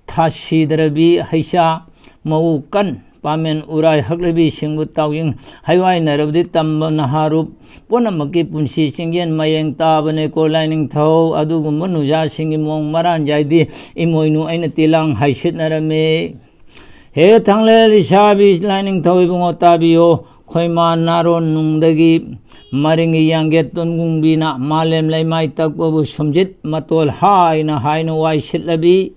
ꯊꯥꯁꯤꯗ꯭ꯔꯕꯤ ꯍꯩꯁꯥ ꯃꯎ ꯀꯟ ꯄꯥꯃꯦꯟ ꯎꯔꯥꯏ ꯍꯛꯂꯕꯤꯁꯤꯡꯕꯨ ꯇꯥꯎꯖꯤꯡ ꯍꯩꯋꯥꯏꯅꯔꯕꯗꯤ ꯇꯝꯕ ꯅꯍꯥꯔꯨꯞ ꯄꯨꯝꯅꯃꯛꯀꯤ ꯄꯨꯟꯁꯤ ꯆꯤꯡꯖꯦꯟ ꯃꯌꯦꯡ ꯇꯥꯕꯅꯦꯀꯣ ꯂꯥꯏꯅꯤꯡꯊꯧ꯫ ꯑꯗꯨꯒꯨꯝꯕ ꯅꯨꯖꯥꯁꯤꯡꯒꯤ ꯃꯑꯣꯡ ꯃꯔꯥꯟ ꯌꯥꯏꯗꯤ ꯏꯃꯣꯏꯅꯨ ꯑꯩꯅ ꯇꯤꯂꯥꯡ ꯍꯥꯏꯁꯤꯠꯅꯔꯝꯃꯤ꯫ ꯍꯦ ꯊꯥꯡꯂꯦꯜ ꯏꯁꯥꯕꯤ ꯂꯥꯏꯅꯤꯡꯊꯧ ꯏꯕꯨꯡꯉꯣ ꯇꯥꯕꯤꯌꯣ꯫ ꯈꯣꯏꯃꯥ ꯅꯥꯔꯣꯟ ꯅꯨꯡꯗꯒꯤ ꯃꯔꯤꯡꯒꯤ ꯌꯥꯡꯒꯦꯠ ꯇꯣꯟꯒꯨꯡꯕꯤꯅ ꯃꯥꯂꯦꯝ ꯂꯩꯃꯥꯏ ꯇꯛꯄꯕꯨ ꯁꯨꯝꯖꯤꯠ ꯃꯇꯣꯜ ꯍꯥꯏꯅ ꯍꯥꯏꯅ ꯋꯥꯏ ꯁꯤꯠꯂꯕꯤ꯫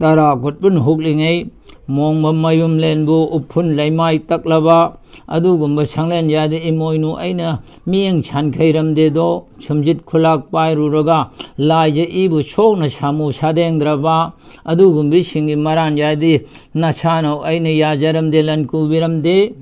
ꯇꯔꯥ ꯈꯨꯠꯄꯨꯟ ꯍꯨꯛꯂꯤꯉꯩ ꯃꯣꯡꯕ ꯃꯌꯨꯝꯂꯦꯟꯕꯨ ꯎꯐꯨꯟ ꯂꯩꯃꯥꯏ ꯇꯛꯂꯕ ꯑꯗꯨꯒꯨꯝꯕ ꯁꯪꯂꯦꯟ ꯌꯥꯗ ꯏꯃꯣꯏꯅꯨ ꯑꯩꯅ ꯃꯤꯠꯌꯦꯡ ꯁꯥꯟꯈꯩꯔꯝꯗꯦꯗꯣ꯫ ꯁꯨꯝꯖꯤꯠ ꯈꯨꯂꯥꯛ ꯄꯥꯏꯔꯨꯔꯒ ꯂꯥꯏꯖ ꯏꯕꯨ ꯁꯣꯛꯅ ꯁꯥꯃꯨ ꯁꯥꯗꯦꯡꯗ꯭ꯔꯕ ꯑꯗꯨꯒꯨꯝꯕꯤꯁꯤꯡꯒꯤ ꯃꯔꯥꯟ ꯌꯥꯗꯤ ꯅꯁꯥꯅꯧ ꯑꯩꯅ ꯌꯥꯖꯔꯝꯗꯦ ꯂꯟ ꯀꯨꯕꯤꯔꯝꯗꯦ꯫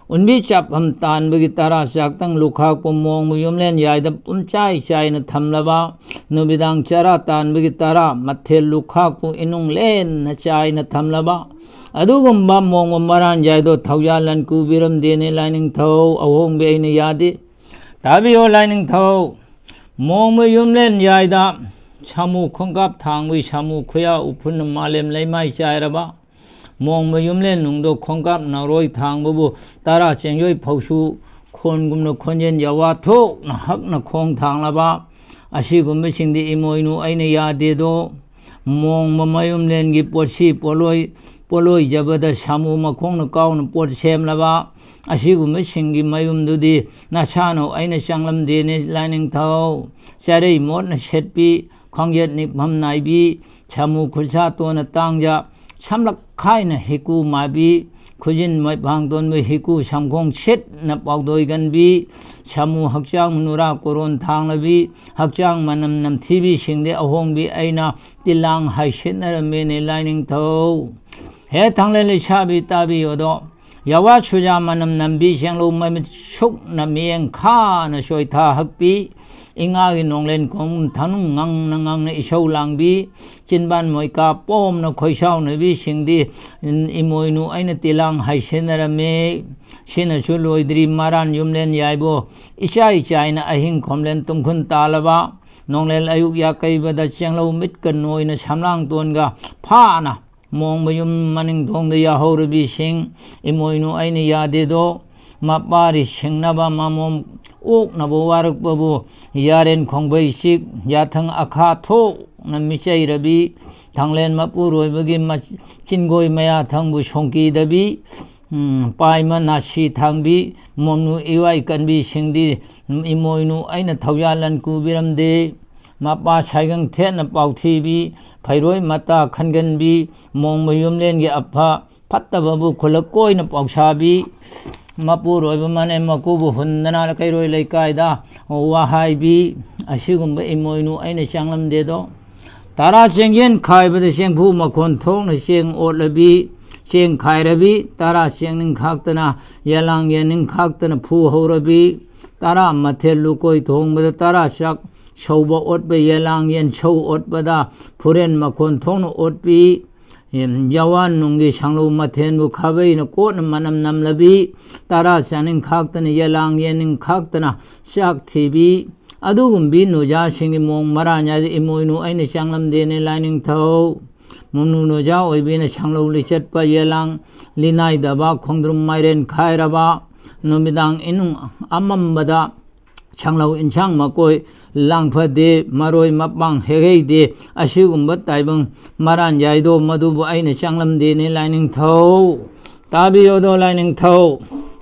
ꯎꯟꯕꯤ ꯆꯥꯐꯝ ꯇꯥꯟꯕꯒꯤ ꯇꯔꯥ ꯆꯥꯛꯇꯪ ꯂꯨꯈꯥꯛꯄꯨ ꯃꯣꯡꯕ ꯌꯨꯝꯂꯦꯟ ꯌꯥꯏꯗ ꯄꯨꯝꯆꯥꯏ ꯆꯥꯏꯅ ꯊꯝꯂꯕ ꯅꯨꯃꯤꯗꯥꯡ ꯆꯔꯥ ꯇꯥꯟꯕꯒꯤ ꯇꯔꯥ ꯃꯊꯦꯜ ꯂꯨꯈꯥꯛꯄꯨ ꯏꯅꯨꯡ ꯂꯦꯟꯅ ꯆꯥꯏꯅ ꯊꯝꯂꯕ ꯑꯗꯨꯒꯨꯝꯕ ꯃꯣꯡꯕ ꯃꯔꯥꯟ ꯌꯥꯏꯗꯣ ꯊꯧꯖꯥꯜ ꯂꯟ ꯀꯨꯕꯤꯔꯝꯗꯦꯅꯦ ꯂꯥꯏꯅꯤꯡꯊꯧ ꯑꯍꯣꯡꯕꯤ ꯑꯩꯅ ꯌꯥꯗꯦ꯫ ꯇꯥꯕꯤꯌꯣ ꯂꯥꯏꯅꯤꯡꯊꯧ꯫ ꯃꯣꯡꯕ ꯌꯨꯝꯂꯦꯟ ꯌꯥꯏꯗ ꯁꯥꯃꯨ ꯈꯣꯡꯀꯥꯞ ꯊꯥꯡꯕꯒꯤ ꯁꯥꯃꯨ ꯈꯨꯌꯥ ꯎꯐꯨꯟꯅ ꯃꯥꯂꯦꯝ ꯂꯩꯃꯥꯏ ꯆꯥꯏꯔꯕ ꯃꯣꯡꯕ ꯌꯨꯝꯂꯦꯟ ꯅꯨꯡꯗꯣ ꯈꯣꯡꯀꯥꯞ ꯅꯥꯔꯣꯏ ꯊꯥꯡꯕꯕꯨ ꯇꯔꯥ ꯆꯦꯡꯖꯣꯏ ꯐꯧꯁꯨ ꯈꯣꯟꯒꯨꯝꯅ ꯈꯣꯟꯖꯦꯜ ꯌꯥꯋꯥ ꯊꯣꯛꯅ ꯍꯛꯅ ꯈꯣꯡ ꯊꯥꯡꯂꯕ ꯑꯁꯤꯒꯨꯝꯕꯁꯤꯡꯗꯤ ꯏꯃꯣꯏꯅꯨ ꯑꯩꯅ ꯌꯥꯗꯦꯗꯣ꯫ ꯃꯣꯡꯕ ꯃꯌꯨꯝꯂꯦꯟꯒꯤ ꯄꯣꯠꯁꯤ ꯄꯣꯠꯂꯣꯏ ꯄꯣꯠꯂꯣꯏꯖꯕꯗ ꯁꯥꯃꯨ ꯃꯈꯣꯡꯅ ꯀꯥꯎꯅ ꯄꯣꯠ ꯁꯦꯝꯂꯕ ꯑꯁꯤꯒꯨꯝꯕꯁꯤꯡꯒꯤ ꯃꯌꯨꯝꯗꯨꯗꯤ ꯅꯁꯥꯅꯧ ꯑꯩꯅ ꯆꯪꯂꯝꯗꯦꯅꯦ ꯂꯥꯏꯅꯤꯡꯊꯧ꯫ ꯆꯔꯩ ꯃꯣꯠꯅ ꯁꯦꯠꯄꯤ ꯈꯣꯡꯌꯦꯠ ꯅꯤꯛꯐꯝ ꯅꯥꯏꯕꯤ ꯁꯥꯃꯨ ꯈꯨꯠꯁꯥ ꯇꯣꯟꯅ ꯇꯥꯡꯖ ꯁꯝꯂꯛ ꯈꯥꯏꯅ ꯍꯤꯀꯨ ꯃꯥꯕꯤ ꯈꯨꯖꯤꯟ ꯃꯩꯐꯥꯡ ꯇꯣꯟꯕ ꯍꯤꯀꯨ ꯁꯝꯈꯣꯡ ꯁꯤꯠꯅ ꯄꯥꯎꯗꯣꯏꯒꯟꯕꯤ ꯁꯥꯃꯨ ꯍꯛꯆꯥꯡ ꯅꯨꯔꯥ ꯀꯣꯔꯣꯟ ꯊꯥꯡꯂꯕꯤ ꯍꯛꯆꯥꯡ ꯃꯅꯝ ꯅꯝꯊꯤꯕꯤꯁꯤꯡꯗꯤ ꯑꯍꯣꯡꯕꯤ ꯑꯩꯅ ꯇꯤꯂꯥꯡ ꯍꯥꯏꯁꯤꯠꯅꯔꯝꯃꯦꯅꯦ ꯂꯥꯏꯅꯤꯡꯊꯧ꯫ ꯍꯦ ꯊꯥꯡꯂꯦꯟ ꯂꯩꯁꯥꯕꯤ ꯇꯥꯕꯤꯌꯣꯗꯣ꯫ ꯌꯥꯋꯥ ꯁꯨꯖꯥ ꯃꯅꯝ ꯅꯝꯕꯤ ꯆꯦꯡꯂꯧ ꯃꯃꯤꯠ ꯁꯨꯛꯅ ꯃꯤꯠꯌꯦꯡ ꯈꯥꯅ ꯆꯣꯏꯊꯥ ꯍꯛꯄꯤ ꯏꯉꯥꯒꯤ ꯅꯣꯡꯂꯦꯟ ꯈꯣꯡ ꯊꯥꯅꯨꯡ ꯉꯪꯅ ꯉꯪꯅ ꯏꯁꯧ ꯂꯥꯡꯕꯤ ꯆꯤꯟꯕꯥꯟ ꯃꯣꯏꯀꯥ ꯄꯣꯝꯅ ꯈꯣꯏꯁꯥꯎꯅꯕꯤꯁꯤꯡꯗꯤ ꯏꯃꯣꯏꯅꯨ ꯑꯩꯅ ꯇꯤꯂꯥꯡ ꯍꯥꯏꯁꯤꯟꯅꯔꯝꯃꯤ꯫ ꯁꯤꯅꯁꯨ ꯂꯣꯏꯗ꯭ꯔꯤ ꯃꯔꯥꯟ ꯌꯨꯝꯂꯦꯟ ꯌꯥꯏꯕꯨ ꯏꯆꯥꯏ ꯆꯥꯏꯅ ꯑꯍꯤꯡ ꯈꯣꯝꯂꯦꯟ ꯇꯨꯝꯈꯨꯟ ꯇꯥꯜꯂꯕ ꯅꯣꯡꯂꯦꯟ ꯑꯌꯨꯛ ꯌꯥꯀꯩꯕꯗ ꯆꯦꯡꯂꯧ ꯃꯤꯠꯀ ꯅꯣꯏꯅ ꯁꯝꯂꯥꯡ ꯇꯣꯟꯒ ꯐꯥꯅ ꯃꯣꯡ ꯃꯌꯨꯝ ꯃꯅꯤꯡ ꯊꯣꯡꯗ ꯌꯥꯍꯧꯔꯕꯤꯁꯤꯡ, ꯏꯃꯣꯏꯅꯨ ꯑꯩꯅ ꯌꯥꯗꯦꯗꯣ, ꯃꯄꯥꯔꯤ ꯁꯤꯡꯅꯕ ꯃꯃꯣꯝ ꯑꯣꯛꯅꯕ ꯋꯥꯔꯛꯄꯕꯨ, ꯌꯥꯔꯦꯟ ꯈꯣꯡꯕꯩ ꯆꯤꯛ, ꯌꯥꯊꯪ ꯑꯈꯥ ꯊꯣꯛꯅ ꯃꯤꯆꯩꯔꯕꯤ, ꯊꯥꯡꯂꯦꯟ ꯃꯄꯨꯔꯣꯏꯕꯒꯤ ꯃꯆ-, ꯆꯤꯟꯒꯣꯏ ꯃꯌꯥ ꯊꯪꯕꯨ ꯁꯣꯡꯀꯤꯗꯕꯤ, ꯎꯝ, ꯄꯥꯏꯃ ꯅꯥꯁꯤ ꯊꯥꯡꯕꯤ, ꯃꯣꯡꯅꯨ ꯏꯋꯥꯏ ꯀꯟꯕꯤꯁꯤꯡꯗꯤ ꯏꯃꯣꯏꯅꯨ ꯑꯩꯅ ꯊꯧꯌꯥꯜꯂꯟ ꯀꯨꯕꯤꯔꯝꯗꯦ꯫ ꯃꯄꯥ ꯁꯥꯏꯒꯪ ꯊꯦꯠꯅ ꯄꯥꯎꯊꯤꯕꯤ, ꯐꯩꯔꯣꯏ ꯃꯇꯥ ꯈꯟꯒꯟꯕꯤ, ꯃꯣꯡ ꯃꯌꯨꯝꯂꯦꯟꯒꯤ ꯑꯐ ꯐꯠꯇꯕꯕꯨ ꯈꯨꯂꯛ ꯀꯣꯏꯅ ꯄꯥꯎꯁꯥꯕꯤ, ꯃꯄꯨꯔꯣꯏꯕ ꯃꯅꯦꯝ ꯃꯀꯨꯕꯨ ꯍꯨꯟꯗꯅ ꯀꯩꯔꯣꯏ ꯂꯩꯀꯥꯏꯗ ꯋꯥꯍꯥꯏꯕꯤ, ꯑꯁꯤꯒꯨꯝꯕ ꯏꯃꯣꯏꯅꯨ ꯑꯩꯅ ꯆꯪꯂꯝꯗꯦꯗꯣ꯫ ꯇꯔꯥ ꯆꯦꯡꯌꯦꯟ ꯈꯥꯏꯕꯗ ꯆꯦꯡꯐꯨ ꯃꯈꯣꯟ ꯊꯣꯛꯅ ꯆꯦꯡ ꯑꯣꯠꯂꯕꯤ, ꯆꯦꯡ ꯈꯥꯏꯔꯕꯤ, ꯇꯔꯥ ꯆꯦꯡꯅꯤꯡ ꯈꯥꯛꯇꯅ ꯌꯦꯂꯥꯡ ꯌꯦꯟꯅꯤꯡ ꯈꯥꯛꯇꯅ ꯐꯨ ꯍꯧꯔꯕꯤ, ꯇꯔꯥ ꯃꯊꯦꯜ ꯂꯨꯀꯣꯏ ꯊꯣꯡꯕꯗ ꯇꯔꯥ ꯆꯥꯛ ꯁꯧꯕ ꯑꯣꯠꯄ, ꯌꯦꯂꯥꯡ ꯌꯦꯟ ꯁꯧ ꯑꯣꯠꯄꯗ ꯐꯨꯔꯦꯟ ꯃꯈꯣꯟ ꯊꯣꯛꯅ ꯑꯣꯠꯄꯤ, ꯌꯥꯋꯥꯟ ꯅꯨꯡꯒꯤ ꯁꯪꯂꯧ ꯃꯊꯦꯜꯕꯨ ꯈꯥꯕꯩꯅ ꯀꯣꯠꯅ ꯃꯅꯝ ꯅꯝꯂꯕꯤ, ꯇꯔꯥ ꯆꯥꯅꯤꯡ ꯈꯥꯛꯇꯅ ꯌꯦꯂꯥꯡ ꯌꯦꯟꯅꯤꯡ ꯈꯥꯛꯇꯅ ꯆꯥꯛ ꯊꯤꯕꯤ, ꯑꯗꯨꯒꯨꯝꯕꯤ ꯅꯨꯖꯥꯁꯤꯡꯒꯤ ꯃꯑꯣꯡ ꯃꯔꯥꯟ ꯌꯥꯗ ꯏꯃꯣꯏꯅꯨ ꯑꯩꯅ ꯆꯪꯂꯝꯗꯦꯅꯦ ꯂꯥꯏꯅꯤꯡꯊꯧ꯫ ꯃꯨꯅꯨ ꯅꯨꯖꯥ ꯑꯣꯏꯕꯤꯅ ꯁꯪꯂꯧ ꯂꯤꯆꯠꯄ ꯌꯦꯂꯥꯡ ꯂꯤꯅꯥꯏꯗꯕ ꯈꯣꯡꯗ꯭ꯔꯨꯝ ꯃꯥꯏꯔꯦꯟ ꯈꯥꯏꯔꯕ ꯅꯨꯃꯤꯗꯥꯡ ꯏꯅꯨꯡ ꯑꯃꯝꯕꯗ ꯁꯪꯂꯧ ꯏꯟꯁꯥꯡ ꯃꯀꯣꯏ ꯂꯥꯡꯐꯗꯦ, ꯃꯔꯣꯏ ꯃꯄꯥꯡ ꯍꯦꯛꯍꯩꯗꯦ, ꯑꯁꯤꯒꯨꯝꯕ ꯇꯥꯏꯕꯪ ꯃꯔꯥꯟ ꯌꯥꯏꯗꯣ ꯃꯗꯨꯕꯨ ꯑꯩꯅ ꯆꯪꯂꯝꯗꯦꯅꯦ ꯂꯥꯏꯅꯤꯡꯊꯧ꯫ ꯇꯥꯕꯤꯌꯣꯗꯣ ꯂꯥꯏꯅꯤꯡꯊꯧ꯫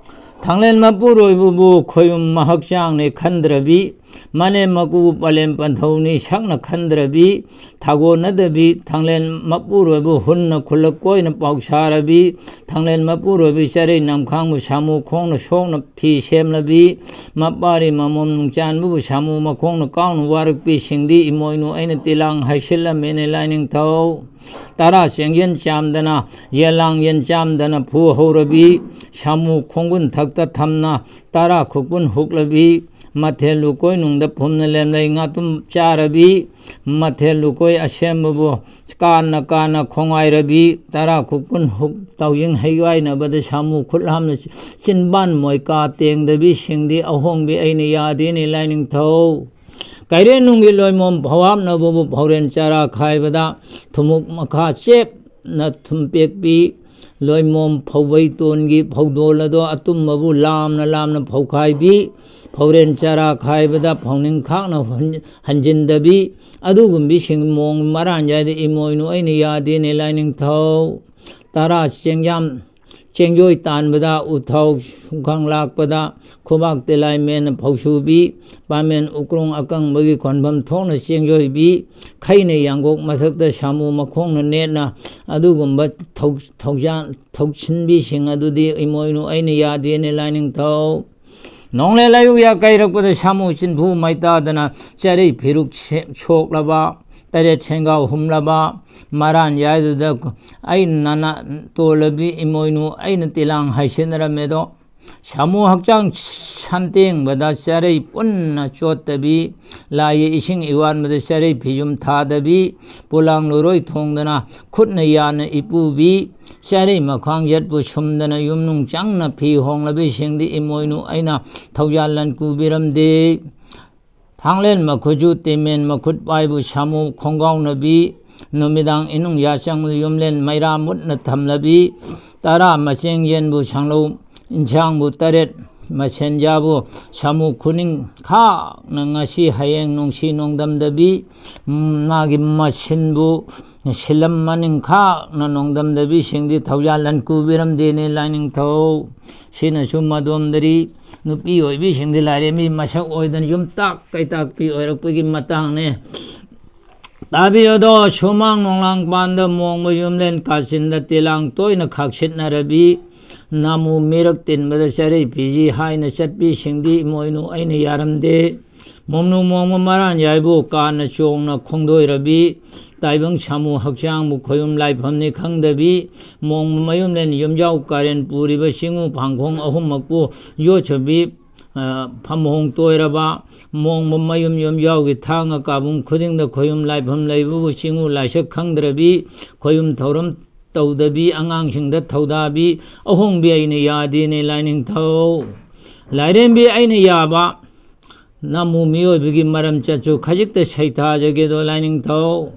ꯊꯥꯡꯂꯦꯟ ꯃꯄꯨꯔꯣꯏꯕꯕꯨ ꯈꯣꯏꯌꯨꯝ ꯃꯍꯛꯆꯥꯡꯅꯦ ꯈꯟꯗ꯭ꯔꯕꯤ, ꯃꯅꯦꯝ ꯃꯀꯨ ꯄꯂꯦꯝ ꯄꯟꯊꯧꯅꯤ ꯁꯛꯅ ꯈꯟꯗ꯭ꯔꯕꯤ, ꯊꯥꯒꯣꯟꯅꯗꯕꯤ, ꯊꯥꯡꯂꯦꯟ ꯃꯄꯨꯔꯣꯏꯕ ꯍꯨꯟꯅ ꯈꯨꯜꯂꯛ ꯀꯣꯏꯅ ꯄꯥꯎꯁꯥꯔꯕꯤ, ꯊꯥꯡꯂꯦꯟ ꯃꯄꯨꯔꯣꯏꯕꯤ ꯆꯔꯩ ꯅꯝꯈꯥꯡꯕꯨ ꯁꯥꯃꯨ ꯈꯣꯡꯅ ꯁꯣꯛꯅ ꯐꯤ ꯁꯦꯝꯂꯕꯤ, ꯃꯄꯥꯔꯤ ꯃꯃꯣꯝ ꯅꯨꯡꯆꯥꯟꯕꯕꯨ ꯁꯥꯃꯨ ꯃꯈꯣꯡꯅ ꯀꯥꯎꯅ ꯋꯥꯔꯛꯄꯤꯁꯤꯡꯗꯤ ꯏꯃꯣꯏꯅꯨ ꯑꯩꯅ ꯇꯤꯂꯥꯡ ꯍꯩꯁꯤꯜꯂꯝꯃꯦꯅꯦ ꯂꯥꯏꯅꯤꯡꯊꯧ꯫ ꯇꯔꯥ ꯆꯦꯡꯌꯦꯟ ꯆꯥꯝꯗꯅ, ꯌꯦꯂꯥꯡ ꯌꯦꯟ ꯆꯥꯝꯗꯅ ꯐꯨ ꯍꯧꯔꯕꯤ, ꯁꯥꯃꯨ ꯈꯣꯡꯒꯨꯟ ꯊꯛꯇ ꯊꯝꯅ, ꯇꯔꯥ ꯈꯨꯀꯨꯟ ꯍꯨꯛꯂꯕꯤ, ꯃꯊꯦꯜ ꯂꯨꯀꯣꯏꯅꯨꯡꯗ ꯐꯨꯝꯅ ꯂꯦꯝꯂꯩ ꯉꯥꯇꯨꯝ ꯆꯥꯔꯕꯤ, ꯃꯊꯦꯜ ꯂꯨꯀꯣꯏ ꯑꯁꯦꯝꯕꯕꯨ ꯀꯥꯟꯅ ꯀꯥꯟꯅ ꯈꯣꯡꯉꯥꯏꯔꯕꯤ, ꯇꯔꯥ ꯈꯨꯀꯨꯟ ꯍꯨꯛ ꯇꯥꯎꯖꯤꯡ ꯍꯩꯋꯥꯏꯅꯕꯗ ꯁꯥꯃꯨ ꯈꯨꯠ ꯍꯥꯝꯅ ꯆꯤꯟꯕꯥꯟ ꯃꯣꯏꯀꯥ ꯇꯦꯡꯗꯕꯤꯁꯤꯡꯗꯤ ꯑꯍꯣꯡꯕꯤ ꯑꯩꯅ ꯌꯥꯗꯦꯅꯦ ꯂꯥꯏꯅꯤꯡꯊꯧ꯫ ꯀꯩꯔꯦꯟ ꯅꯨꯡꯒꯤ ꯂꯣꯏꯃꯣꯝ ꯐꯧꯍꯥꯞꯅꯕꯕꯨ ꯐꯧꯔꯦꯟ ꯆꯔꯥ ꯈꯥꯏꯕꯗ ꯊꯨꯃꯨꯛ ꯃꯈꯥ ꯆꯦꯞ ꯅ ꯊꯨꯝꯄꯦꯛꯄꯤ, ꯂꯣꯏꯃꯣꯝ ꯐꯧꯕꯩ ꯇꯣꯟꯒꯤ ꯐꯧꯗꯣꯜ ꯑꯗꯣ ꯑꯇꯨꯝꯕꯕꯨ ꯂꯥꯝꯅ ꯂꯥꯝꯅ ꯐꯧꯈꯥꯏꯕꯤ, ꯐꯧꯔꯦꯟ ꯆꯔꯥ ꯈꯥꯏꯕꯗ ꯐꯧꯅꯤꯡ ꯈꯥꯛꯅ ꯍꯟ-, ꯍꯟꯖꯤꯟꯗꯕꯤ, ꯑꯗꯨꯒꯨꯝꯕꯤꯁꯤꯡ ꯃꯑꯣꯡ ꯃꯔꯥꯟ ꯌꯥꯏꯗ ꯏꯃꯣꯏꯅꯨ ꯑꯩꯅ ꯌꯥꯗꯦꯅꯦ ꯂꯥꯏꯅꯤꯡꯊꯧ꯫ ꯇꯔꯥ ꯆꯦꯡꯌꯥꯝ ꯆꯦꯡꯖꯣꯏ ꯇꯥꯟꯕꯗ ꯎꯊꯧ ꯁꯨꯡꯈꯪ ꯂꯥꯛꯄꯗ ꯈꯨꯕꯥꯛ ꯇꯤꯂꯥꯏ ꯃꯦꯟꯅ ꯐꯧꯁꯨꯕꯤ, ꯄꯥꯃꯦꯟ ꯎꯀ꯭ꯔꯣꯡ ꯑꯀꯪꯕꯒꯤ ꯈꯣꯟꯐꯝ ꯊꯣꯛꯅ ꯆꯦꯡꯖꯣꯏꯕꯤ, ꯈꯩꯅ ꯌꯥꯡꯒꯣꯛ ꯃꯊꯛꯇ ꯁꯥꯃꯨ ꯃꯈꯣꯡꯅ ꯅꯦꯠꯅ ꯑꯗꯨꯒꯨꯝꯕ ꯊꯧ-, ꯊꯧꯖꯥꯟ-, ꯊꯧꯁꯤꯟꯕꯤꯁꯤꯡ ꯑꯗꯨꯗꯤ ꯏꯃꯣꯏꯅꯨ ꯑꯩꯅ ꯌꯥꯗꯦꯅꯦ ꯂꯥꯏꯅꯤꯡꯊꯧ꯫ ꯅꯣꯡꯂꯦ ꯂꯥꯏꯌꯨ ꯌꯥ ꯀꯩꯔꯛꯄꯗ ꯁꯥꯃꯨ ꯆꯤꯟꯐꯨ ꯃꯩꯇꯥꯗꯅ ꯆꯔꯩ ꯐꯤꯔꯨꯛ ꯁꯦ-, ꯁꯣꯛꯂꯕ, ꯇꯔꯦꯠ ꯁꯦꯡꯒꯥꯎ ꯍꯨꯝꯂꯕ ꯃꯔꯥꯟ ꯌꯥꯏꯗꯨꯗ ꯑꯩꯅ ꯅꯅꯥ ꯇꯣꯜꯂꯕꯤ ꯏꯃꯣꯏꯅꯨ ꯑꯩꯅ ꯇꯤꯂꯥꯡ ꯍꯥꯏꯁꯤꯟꯅꯔꯝꯃꯦꯗꯣ꯫ ꯁꯥꯃꯨ ꯍꯛꯆꯥꯡ ꯁꯟꯇꯦꯡꯕꯗ ꯆꯔꯩ ꯄꯨꯟꯅ ꯆꯣꯠꯇꯕꯤ, ꯂꯥꯏꯒꯤ ꯏꯁꯤꯡ ꯏꯋꯥꯟꯕꯗ ꯆꯔꯩ ꯐꯤꯖꯨꯝ ꯊꯥꯗꯕꯤ, ꯄꯣꯂꯥꯡ ꯂꯣꯏꯔꯣꯏ ꯊꯣꯡꯗꯅ ꯈꯨꯠꯅ ꯌꯥꯅ ꯏꯄꯨꯕꯤ, ꯆꯔꯩ ꯃꯈꯥꯡ ꯌꯦꯠꯄꯨ ꯁꯨꯝꯗꯅ ꯌꯨꯝꯅꯨꯡ ꯆꯪꯅ ꯐꯤ ꯍꯣꯡꯂꯕꯤꯁꯤꯡꯗꯤ ꯏꯃꯣꯏꯅꯨ ꯑꯩꯅ ꯊꯧꯖꯥꯜ ꯂꯟ ꯀꯨꯕꯤꯔꯝꯗꯦ꯫ ꯊꯥꯡꯂꯦꯟ ꯃꯈꯨꯠꯁꯨ ꯇꯦꯃꯦꯟ ꯃꯈꯨꯠ ꯄꯥꯏꯕꯨ ꯁꯥꯃꯨ ꯈꯣꯡꯒꯥꯎꯅꯕꯤ, ꯅꯨꯃꯤꯗꯥꯡ ꯏꯅꯨꯡ ꯌꯥꯆꯪꯕꯗ ꯌꯨꯝꯂꯦꯟ ꯃꯩꯔꯥ ꯃꯨꯠꯅ ꯊꯝꯂꯕꯤ, ꯇꯔꯥ ꯃꯆꯦꯡ ꯌꯦꯟꯕꯨ ꯁꯪꯂꯧ ꯏꯟꯁꯥꯡꯕꯨ ꯇꯔꯦꯠ ꯃꯁꯦꯟꯖꯥꯕꯨ ꯁꯥꯃꯨ ꯈꯨꯅꯤꯡ ꯈꯥꯛꯅ ꯉꯁꯤ ꯍꯌꯦꯡ ꯅꯨꯡꯁꯤ ꯅꯣꯡꯗꯝꯗꯕꯤ, ꯃꯥꯒꯤ ꯃꯁꯤꯟꯕꯨ ꯁꯤꯂꯝ ꯃꯅꯤꯡ ꯈꯥꯛꯅ ꯅꯣꯡꯗꯝꯗꯕꯤꯁꯤꯡꯗꯤ ꯊꯧꯖꯥꯜ ꯂꯟ ꯀꯨꯕꯤꯔꯝꯗꯦꯅꯦ ꯂꯥꯏꯅꯤꯡꯊꯧ꯫ ꯁꯤꯅꯁꯨ ꯃꯗꯣꯝꯗꯔꯤ ꯅꯨꯄꯤ ꯑꯣꯏꯕꯤꯁꯤꯡꯗꯤ ꯂꯥꯏꯔꯦꯝꯕꯤ ꯃꯁꯛ ꯑꯣꯏꯗꯅ ꯌꯨꯝꯇꯥꯛ ꯀꯩꯇꯥꯛꯄꯤ ꯑꯣꯏꯔꯛꯄꯒꯤ ꯃꯇꯥꯡꯅꯦ꯫ ꯇꯥꯕꯤꯌꯣꯗꯣ, ꯁꯨꯃꯥꯡ ꯅꯣꯡꯂꯥꯡ ꯄꯥꯟꯗ ꯃꯣꯡꯕ ꯌꯨꯝꯂꯦꯟ ꯀꯥꯆꯤꯟꯗ ꯇꯤꯂꯥꯡ ꯇꯣꯏꯅ ꯈꯥꯛꯁꯤꯠꯅꯔꯕꯤ, ꯅꯥꯃꯨ ꯃꯤꯔꯛ ꯇꯤꯟꯕꯗ ꯆꯔꯩ ꯐꯤꯖꯤ ꯍꯥꯏꯅ ꯆꯠꯄꯤꯁꯤꯡꯗꯤ ꯏꯃꯣꯏꯅꯨ ꯑꯩꯅ ꯌꯥꯔꯝꯗꯦ꯫ ꯃꯣꯝꯅꯨ ꯃꯣꯡꯕ ꯃꯔꯥꯟ ꯌꯥꯏꯕꯨ ꯀꯥꯟꯅ ꯆꯣꯡꯅ ꯈꯣꯡꯗꯣꯏꯔꯕꯤ, ꯇꯥꯏꯕꯪ ꯁꯥꯃꯨ ꯍꯛꯆꯥꯡꯕꯨ ꯈꯣꯏꯌꯨꯝ ꯂꯥꯏꯐꯝꯅꯤ ꯈꯪꯗꯕꯤ, ꯃꯣꯡꯕ ꯃꯌꯨꯝꯂꯦꯟ ꯌꯨꯝꯖꯥꯎ ꯀꯥꯔꯦꯟ ꯄꯨꯔꯤꯕ ꯆꯤꯡꯉꯨ ꯐꯥꯡꯈꯣꯡ ꯑꯍꯨꯝꯃꯛꯄꯨ ꯌꯣꯠꯁꯕꯤ, ꯑ, ꯐꯝꯍꯣꯡ ꯇꯣꯏꯔꯕ, ꯃꯣꯡꯕ ꯃꯌꯨꯝ ꯌꯨꯝꯖꯥꯎꯒꯤ ꯊꯥꯡꯒ ꯀꯥꯕꯨꯡ ꯈꯨꯗꯤꯡꯗ ꯈꯣꯏꯌꯨꯝ ꯂꯥꯏꯐꯝ ꯂꯩꯕꯕꯨ ꯆꯤꯡꯉꯨ ꯂꯥꯏꯁꯛ ꯈꯪꯗ꯭ꯔꯕꯤ, ꯈꯣꯏꯌꯨꯝ ꯊꯧꯔꯝ ꯇꯧꯗꯕꯤ, ꯑꯉꯥꯡꯁꯤꯡꯗ ꯊꯧꯗꯥꯕꯤ, ꯑꯍꯣꯡꯕꯤ ꯑꯩꯅ ꯌꯥꯗꯦꯅꯦ ꯂꯥꯏꯅꯤꯡꯊꯧ꯫ ꯂꯥꯏꯔꯦꯝꯕꯤ ꯑꯩꯅ ꯌꯥꯕ, ꯅꯃꯨ ꯃꯤꯑꯣꯏꯕꯒꯤ ꯃꯔꯝ ꯆꯠꯁꯨ ꯈꯖꯤꯛꯇ ꯁꯩꯊꯥꯖꯒꯦꯗꯣ ꯂꯥꯏꯅꯤꯡꯊꯧ꯫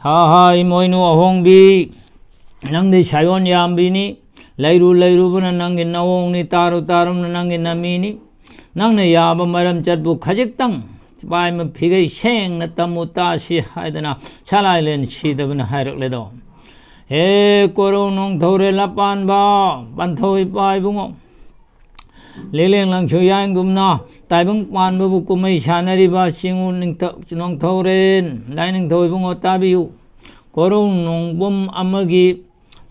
ꯍꯥ ꯍꯥ ꯏꯃꯣꯏꯅꯨ ꯑꯍꯣꯡꯕꯤ, ꯅꯪꯗꯤ ꯁꯥꯌꯣꯟ ꯌꯥꯝꯕꯤꯅꯤ, ꯂꯩꯔꯨ ꯂꯩꯔꯨꯕꯅ ꯅꯪꯒꯤ ꯅꯋꯣꯡꯅꯤ, ꯇꯥꯔꯨ ꯇꯥꯔꯨꯕꯅ ꯅꯪꯒꯤ ꯅꯃꯤꯅꯤ꯫ ꯅꯪꯅ ꯌꯥꯕ ꯃꯔꯝ ꯆꯠꯄꯨ ꯈꯖꯤꯛꯇꯪ ꯄꯥꯏꯃ ꯐꯤꯒꯩ ꯁꯦꯡꯅ ꯇꯝꯃꯨ ꯇꯥꯁꯤ ꯍꯥꯏꯗꯅ ꯁꯂꯥꯏꯂꯦꯟ ꯁꯤꯗꯕꯅ ꯍꯥꯏꯔꯛꯂꯦꯗꯣ꯫ ꯍꯦ ꯀꯣꯔꯧ ꯅꯣꯡꯊꯧꯔꯦꯜ ꯑꯄꯥꯟꯕ, ꯄꯟꯊꯧ ꯏꯄꯥ ꯏꯕꯨꯡꯉꯣ, ꯂꯤꯂꯦꯡ ꯂꯪꯁꯨ ꯌꯥꯏꯒꯨꯝꯅ ꯇꯥꯏꯕꯪ ꯄꯥꯟꯕꯕꯨ ꯀꯨꯝꯍꯩ ꯁꯥꯟꯅꯔꯤꯕ ꯆꯤꯡꯉꯨ ꯅꯤꯡꯊ-, ꯅꯣꯡꯊꯧꯔꯦꯟ ꯂꯥꯏꯅꯤꯡꯊꯧ ꯏꯕꯨꯡꯉꯣ ꯇꯥꯕꯤꯌꯨ꯫ ꯀꯣꯔꯧ ꯅꯣꯡꯕꯝ ꯑꯃꯒꯤ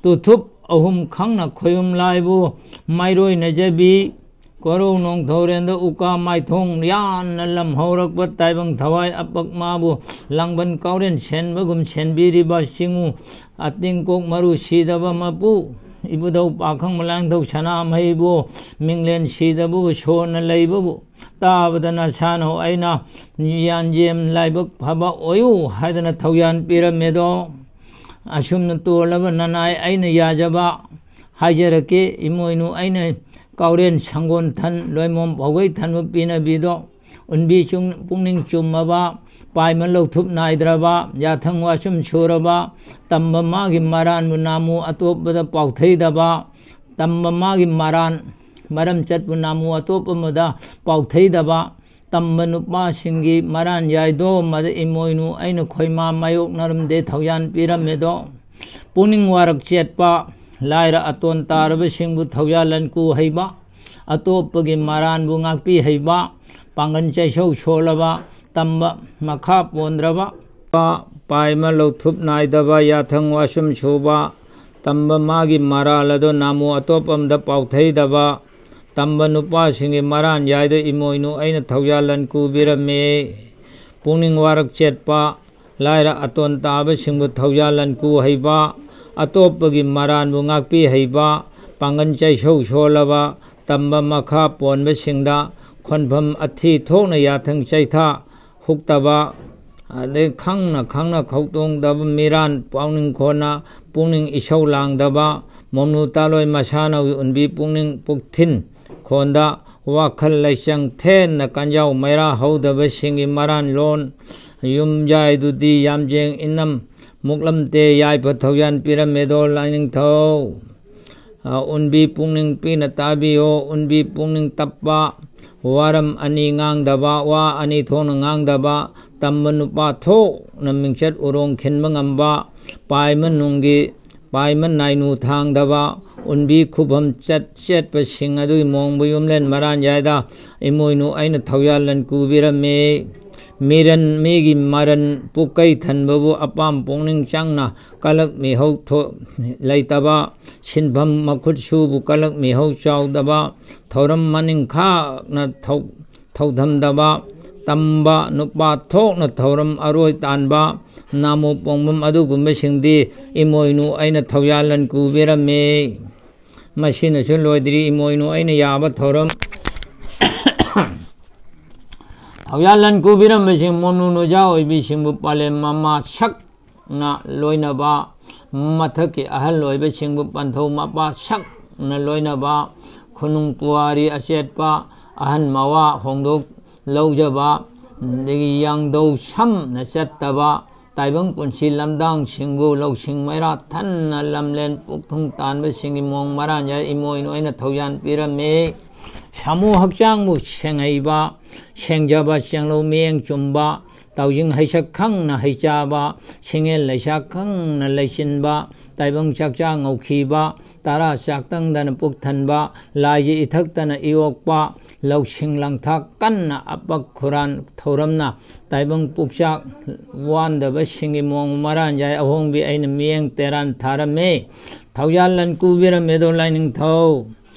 ꯇꯨꯊꯨꯞ ꯑꯍꯨꯝ ꯈꯪꯅ ꯈꯣꯌꯨꯝ ꯂꯥꯏꯕꯨ ꯃꯥꯏꯔꯣꯏꯅꯖꯕꯤ꯫ ꯀꯣꯔꯧ ꯅꯣꯡꯊꯧꯔꯦꯟꯗ ꯎꯀꯥ ꯃꯥꯏꯊꯣꯡ ꯌꯥꯟꯅ ꯂꯝꯍꯧꯔꯛꯄ ꯇꯥꯏꯕꯪ ꯊꯋꯥꯏ ꯑꯄꯛ ꯃꯥꯕꯨ ꯂꯥꯡꯕꯟ ꯀꯥꯎꯔꯦꯟ ꯁꯦꯟꯕꯒꯨꯝ ꯁꯦꯟꯕꯤꯔꯤꯕ ꯆꯤꯡꯉꯨ ꯑꯇꯤꯡꯀꯣꯛ ꯃꯔꯨ ꯁꯤꯗꯕ ꯃꯄꯨ ꯏꯕꯨꯙꯧ ꯄꯥꯈꯪ ꯃꯂꯥꯡꯊꯧ ꯁꯅꯥꯃꯍꯤꯕꯨ ꯃꯤꯡꯂꯦꯟ ꯁꯤꯗꯕꯕꯨ ꯁꯣꯟꯅ ꯂꯩꯕꯕꯨ ꯇꯥꯕꯗ ꯅꯁꯥꯅꯧ ꯑꯩꯅ ꯌꯥꯟꯖꯦꯝ ꯂꯥꯏꯕꯛ ꯐꯕ ꯑꯣꯏꯌꯨ ꯍꯥꯏꯗꯅ ꯊꯧꯖꯥꯟ ꯄꯤꯔꯝꯃꯦꯗꯣ꯫ ꯑꯁꯨꯝꯅ ꯇꯣꯜꯂꯕ ꯅꯅꯥꯏ ꯑꯩꯅ ꯌꯥꯖꯕ ꯍꯥꯏꯖꯔꯛꯀꯦ꯫ ꯏꯃꯣꯏꯅꯨ ꯑꯩꯅ ꯀꯥꯎꯔꯦꯟ ꯁꯪꯒꯣꯟ ꯊꯟ ꯂꯣꯏꯃꯣꯝ ꯄꯧꯒꯩ ꯊꯟꯕ ꯄꯤꯅꯕꯤꯗꯣ ꯎꯟꯕꯤ ꯆꯨꯝ-, ꯄꯨꯛꯅꯤꯡ ꯆꯨꯝꯃꯕ, ꯄꯥꯏꯃ ꯂꯧꯊꯨꯞ ꯅꯥꯏꯗ꯭ꯔꯕ, ꯌꯥꯊꯪ ꯋꯥꯁꯨꯝ ꯁꯨꯔꯕ, ꯇꯝꯕ ꯃꯥꯒꯤ ꯃꯔꯥꯟꯕꯨ ꯅꯥꯃꯨ ꯑꯇꯣꯞꯄꯗ ꯄꯥꯎꯊꯩꯗꯕ, ꯇꯝꯕ ꯃꯥꯒꯤ ꯃꯔꯥꯟ ꯃꯔꯝ ꯆꯠꯄꯨ ꯅꯥꯃꯨ ꯑꯇꯣꯞꯄ ꯑꯃꯗ ꯄꯥꯎꯊꯩꯗꯕ, ꯇꯝꯕ ꯅꯨꯄꯥꯁꯤꯡꯒꯤ ꯃꯔꯥꯟ ꯌꯥꯏꯗꯣ ꯃꯗ ꯏꯃꯣꯏꯅꯨ ꯑꯩꯅ ꯈꯣꯏꯃꯥ ꯃꯥꯌꯣꯛꯅꯔꯝꯗꯦ ꯊꯧꯖꯥꯟ ꯄꯤꯔꯝꯃꯦꯗꯣ꯫ ꯄꯨꯛꯅꯤꯡ ꯋꯥꯔꯛ ꯆꯦꯠꯄ, ꯂꯥꯏꯔ ꯑꯇꯣꯟ ꯇꯥꯔꯕꯁꯤꯡꯕꯨ ꯊꯧꯖꯥꯜ ꯂꯟꯀꯨ ꯍꯩꯕ, ꯑꯇꯣꯞꯄꯒꯤ ꯃꯔꯥꯟꯕꯨ ꯉꯥꯛꯄꯤ ꯍꯩꯕ, ꯄꯥꯡꯒꯜ ꯆꯩꯁꯧ ꯁꯣꯜꯂꯕ, ꯇꯝꯕ ꯃꯈꯥ ꯄꯣꯟꯗ꯭ꯔꯕ, ꯄꯥꯏꯃ ꯂꯧꯊꯨꯞ ꯅꯥꯏꯗꯕ, ꯌꯥꯊꯪ ꯋꯥꯁꯨꯝ ꯁꯨꯕ, ꯇꯝꯕ ꯃꯥꯒꯤ ꯃꯔꯥꯜ ꯑꯗꯣ ꯅꯥꯃꯨ ꯑꯇꯣꯞꯄ ꯑꯃꯗ ꯄꯥꯎꯊꯩꯗꯕ, ꯇꯝꯕ ꯅꯨꯄꯥꯁꯤꯡꯒꯤ ꯃꯔꯥꯟ ꯌꯥꯏꯗ ꯏꯃꯣꯏꯅꯨ ꯑꯩꯅ ꯊꯧꯖꯥꯜ ꯂꯟꯀꯨ ꯄꯤꯔꯝꯃꯤ꯫ ꯄꯨꯛꯅꯤꯡ ꯋꯥꯔꯛ ꯆꯦꯠꯄ, ꯂꯥꯏꯔ ꯑꯇꯣꯟ ꯇꯥꯕꯁꯤꯡꯕꯨ ꯊꯧꯖꯥꯜ ꯂꯟꯀꯨ ꯍꯩꯕ, ꯑꯇꯣꯞꯄꯒꯤ ꯃꯔꯥꯟꯕꯨ ꯉꯥꯛꯄꯤ ꯍꯩꯕ, ꯄꯥꯡꯒꯜ ꯆꯩꯁꯧ ꯁꯣꯜꯂꯕ, ꯇꯝꯕ ꯃꯈꯥ ꯄꯣꯟꯕꯁꯤꯡꯗ ꯈꯣꯟꯐꯝ ꯑꯊꯤ ꯊꯣꯛꯅ ꯌꯥꯊꯪ ꯆꯩꯊꯥ ꯍꯨꯛꯇꯕ, ꯑꯗꯩ ꯈꯪꯅ ꯈꯪꯅ ꯈꯧꯇꯣꯡꯗꯕ ꯃꯤꯔꯥꯟ ꯄꯥꯎꯅꯤꯡ ꯈꯣꯟꯅ ꯄꯨꯛꯅꯤꯡ ꯏꯁꯧ ꯂꯥꯡꯗꯕ, ꯃꯣꯅꯨ ꯇꯥꯂꯣꯏ ꯃꯁꯥꯅꯧꯒꯤ ꯎꯟꯕꯤ ꯄꯨꯛꯅꯤꯡ ꯄꯨꯛꯊꯤꯟ ꯈꯣꯟꯗ ꯋꯥꯈꯜ ꯂꯩꯆꯪ ꯊꯦꯟꯅ ꯀꯟꯖꯥꯎ ꯃꯩꯔꯥ ꯍꯧꯗꯕꯁꯤꯡꯒꯤ ꯃꯔꯥꯟ ꯂꯣꯟ ꯌꯨꯝꯖꯥꯏꯗꯨꯗꯤ ꯌꯥꯝꯖꯦꯡ ꯏꯅꯝ ꯃꯨꯛꯂꯝꯇꯦ ꯌꯥꯏꯐ ꯊꯧꯖꯥꯟ ꯄꯤꯔꯝꯃꯦꯗꯣ ꯂꯥꯏꯅꯤꯡꯊꯧ꯫ ꯎꯟꯕꯤ ꯄꯨꯛꯅꯤꯡ ꯄꯤꯅ ꯇꯥꯕꯤꯌꯣ꯫ ꯎꯟꯕꯤ ꯄꯨꯛꯅꯤꯡ ꯇꯞꯄ, ꯋꯥꯔꯝ ꯑꯅꯤ ꯉꯥꯡꯗꯕ, ꯋꯥ ꯑꯅꯤ ꯊꯣꯛꯅ ꯉꯥꯡꯗꯕ, ꯇꯝꯕ ꯅꯨꯄꯥ ꯊꯣꯛꯅ ꯃꯤꯡꯆꯠ ꯎꯔꯣꯡ ꯈꯤꯟꯕ ꯉꯝꯕ, ꯄꯥꯏꯃ ꯅꯨꯡꯒꯤ ꯄꯥꯏꯃ ꯅꯥꯏꯅꯨ ꯊꯥꯡꯗꯕ, ꯎꯟꯕꯤ ꯈꯨꯐꯝ ꯆꯠ ꯆꯦꯠꯄꯁꯤꯡ ꯑꯗꯨꯒꯤ ꯃꯣꯡꯕ ꯌꯨꯝꯂꯦꯟ ꯃꯔꯥꯟ ꯌꯥꯏꯗ ꯏꯃꯣꯏꯅꯨ ꯑꯩꯅ ꯊꯧꯌꯥꯜꯂꯟ ꯀꯨꯕꯤꯔꯝꯃꯤ꯫ ꯃꯤꯔꯟ ꯃꯤꯒꯤ ꯃꯔꯟ ꯄꯨꯛꯀꯩ ꯊꯟꯕꯕꯨ ꯑꯄꯥꯝ ꯄꯨꯛꯅꯤꯡ ꯆꯪꯅ ꯀꯂꯛ ꯃꯤꯍꯧ ꯊꯣ-, ꯂꯩꯇꯕ, ꯁꯤꯟꯐꯝ ꯃꯈꯨꯠ ꯁꯨꯕꯨ ꯀꯂꯛ ꯃꯤꯍꯧ ꯆꯥꯎꯗꯕ, ꯊꯧꯔꯝ ꯃꯅꯤꯡ ꯈꯥꯛꯅ ꯊꯧ-, ꯊꯧꯊꯝꯗꯕ, ꯇꯝꯕ ꯅꯨꯄꯥ ꯊꯣꯛꯅ ꯊꯧꯔꯝ ꯑꯔꯣꯏ ꯇꯥꯟꯕ, ꯅꯥꯃꯨ ꯄꯣꯡꯕꯝ ꯑꯗꯨꯒꯨꯝꯕꯁꯤꯡꯗꯤ ꯏꯃꯣꯏꯅꯨ ꯑꯩꯅ ꯊꯧꯌꯥꯜꯂꯟ ꯀꯨꯕꯤꯔꯝꯃꯤ꯫ ꯃꯁꯤꯅꯁꯨ ꯂꯣꯏꯗ꯭ꯔꯤ ꯏꯃꯣꯏꯅꯨ ꯑꯩꯅ ꯌꯥꯕ ꯊꯧꯔꯝ꯫ ꯊꯧꯌꯥꯜꯂꯟ ꯀꯨꯕꯤꯔꯝꯕꯁꯤꯡ ꯃꯣꯅꯨ ꯅꯨꯖꯥ ꯑꯣꯏꯕꯤꯁꯤꯡꯕꯨ ꯄꯥꯂꯦꯝ ꯃꯃꯥ ꯁꯛꯅ ꯂꯣꯏꯅꯕ, ꯃꯊꯛꯀꯤ ꯑꯍꯜ ꯑꯣꯏꯕꯁꯤꯡꯕꯨ ꯄꯟꯊꯧ ꯃꯄꯥ ꯁꯛꯅ ꯂꯣꯏꯅꯕ, ꯈꯨꯅꯨꯡ ꯄꯨꯋꯥꯔꯤ ꯑꯆꯦꯠꯄ ꯑꯍꯟ ꯃꯋꯥ ꯍꯣꯡꯗꯣꯛ ꯂꯧꯖꯕ, ꯑꯗꯒꯤ ꯌꯥꯡꯗꯧ ꯁꯝꯅ ꯆꯠꯇꯕ, ꯇꯥꯏꯕꯪ ꯄꯨꯟꯁꯤ ꯂꯝꯗꯥꯡꯁꯤꯡꯕꯨ ꯂꯧꯁꯤꯡ ꯃꯩꯔꯥ ꯊꯟꯅ ꯂꯝꯂꯦꯟ ꯄꯨꯛꯊꯨꯡ ꯇꯥꯟꯕꯁꯤꯡꯒꯤ ꯃꯑꯣꯡ ꯃꯔꯥꯟ ꯌꯥꯏ ꯏꯃꯣꯏꯅꯨ ꯑꯩꯅ ꯊꯧꯖꯥꯟ ꯄꯤꯔꯝꯃꯤ꯫ ꯁꯥꯃꯨ ꯍꯛꯆꯥꯡꯕꯨ ꯁꯦꯡꯍꯩꯕ, ꯁꯦꯡꯖꯕ ꯆꯦꯡꯂꯧ ꯃꯤꯠꯌꯦꯡ ꯆꯨꯝꯕ, ꯇꯥꯎꯖꯤꯡ ꯍꯩꯁꯛ ꯈꯪꯅ ꯍꯩꯆꯥꯕ, ꯁꯤꯡꯉꯦꯜ ꯂꯩꯁꯥ ꯈꯪꯅ ꯂꯩꯆꯤꯟꯕ, ꯇꯥꯏꯕꯪ ꯆꯥꯛꯆꯥ ꯉꯧꯈꯤꯕ, ꯇꯔꯥ ꯆꯥꯛꯇꯪꯗꯅ ꯄꯨꯛ ꯊꯟꯕ, ꯂꯥꯏꯁꯦ ꯏꯊꯛꯇꯅ ꯏꯌꯣꯛꯄ, ꯂꯧꯁꯤꯡ ꯂꯥꯡꯊꯥꯛ ꯀꯟꯅ ꯑꯄꯛ ꯈꯨꯔꯥꯟ ꯊꯧꯔꯝꯅ ꯇꯥꯏꯕꯪ ꯄꯨꯛꯆꯥꯛ ꯋꯥꯟꯗꯕꯁꯤꯡꯒꯤ ꯃꯑꯣꯡ ꯃꯔꯥꯟ ꯌꯥꯏ ꯑꯍꯣꯡꯕꯤ ꯑꯩꯅ ꯃꯤꯠꯌꯦꯡ ꯇꯦꯔꯥꯟ ꯊꯥꯔꯝꯃꯤ꯫ ꯊꯧꯌꯥꯜꯂꯟ ꯀꯨꯕꯤꯔꯝꯃꯦꯗꯣ ꯂꯥꯏꯅꯤꯡꯊꯧ꯫